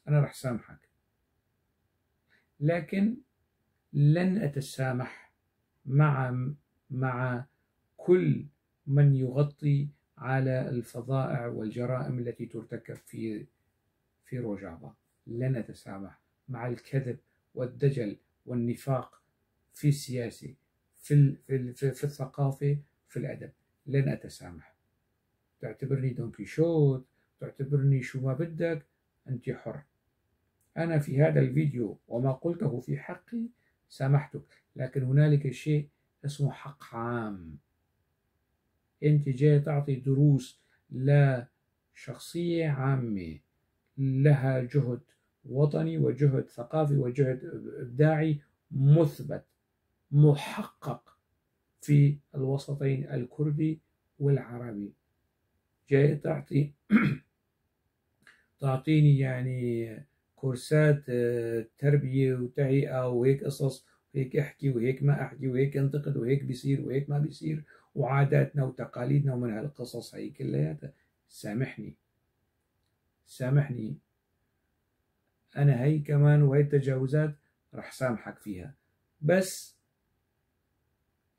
أنا رح سامحك، لكن لن أتسامح مع كل من يغطي على الفظائع والجرائم التي ترتكب في روجافا. لن أتسامح مع الكذب والدجل والنفاق في السياسة، في الثقافة، في الأدب. لن أتسامح. تعتبرني دون كيشوت، تعتبرني شو ما بدك، أنت حر. أنا في هذا الفيديو وما قلته في حقي سامحتك، لكن هنالك شيء اسمه حق عام. أنت جاي تعطي دروس لشخصية عامة لها جهد وطني وجهد ثقافي وجهد إبداعي مثبت محقق في الوسطين الكردي والعربي. جاي تعطيني يعني كورسات تربية وتهيئة وهيك قصص، وهيك احكي وهيك ما احكي وهيك انتقد وهيك بيصير وهيك ما بيصير، وعاداتنا وتقاليدنا ومن هالقصص هي كلياتها. سامحني، سامحني، أنا هي كمان وهي التجاوزات رح سامحك فيها، بس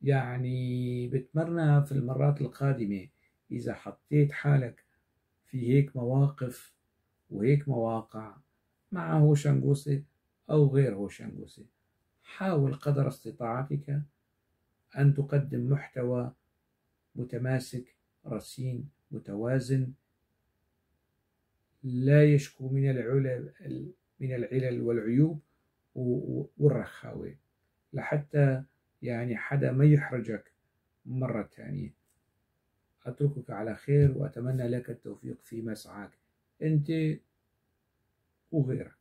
يعني بتمنى في المرات القادمة إذا حطيت حالك في هيك مواقف وهيك مواقع مع هوشنغوسي أو غير هوشنغوسي، حاول قدر استطاعتك أن تقدم محتوى متماسك رصين متوازن لا يشكو من العلل والعيوب والرخاوة، لحتى يعني حدا ما يحرجك مرة تانية. أتركك على خير وأتمنى لك التوفيق في مسعاك أنت وغيرك.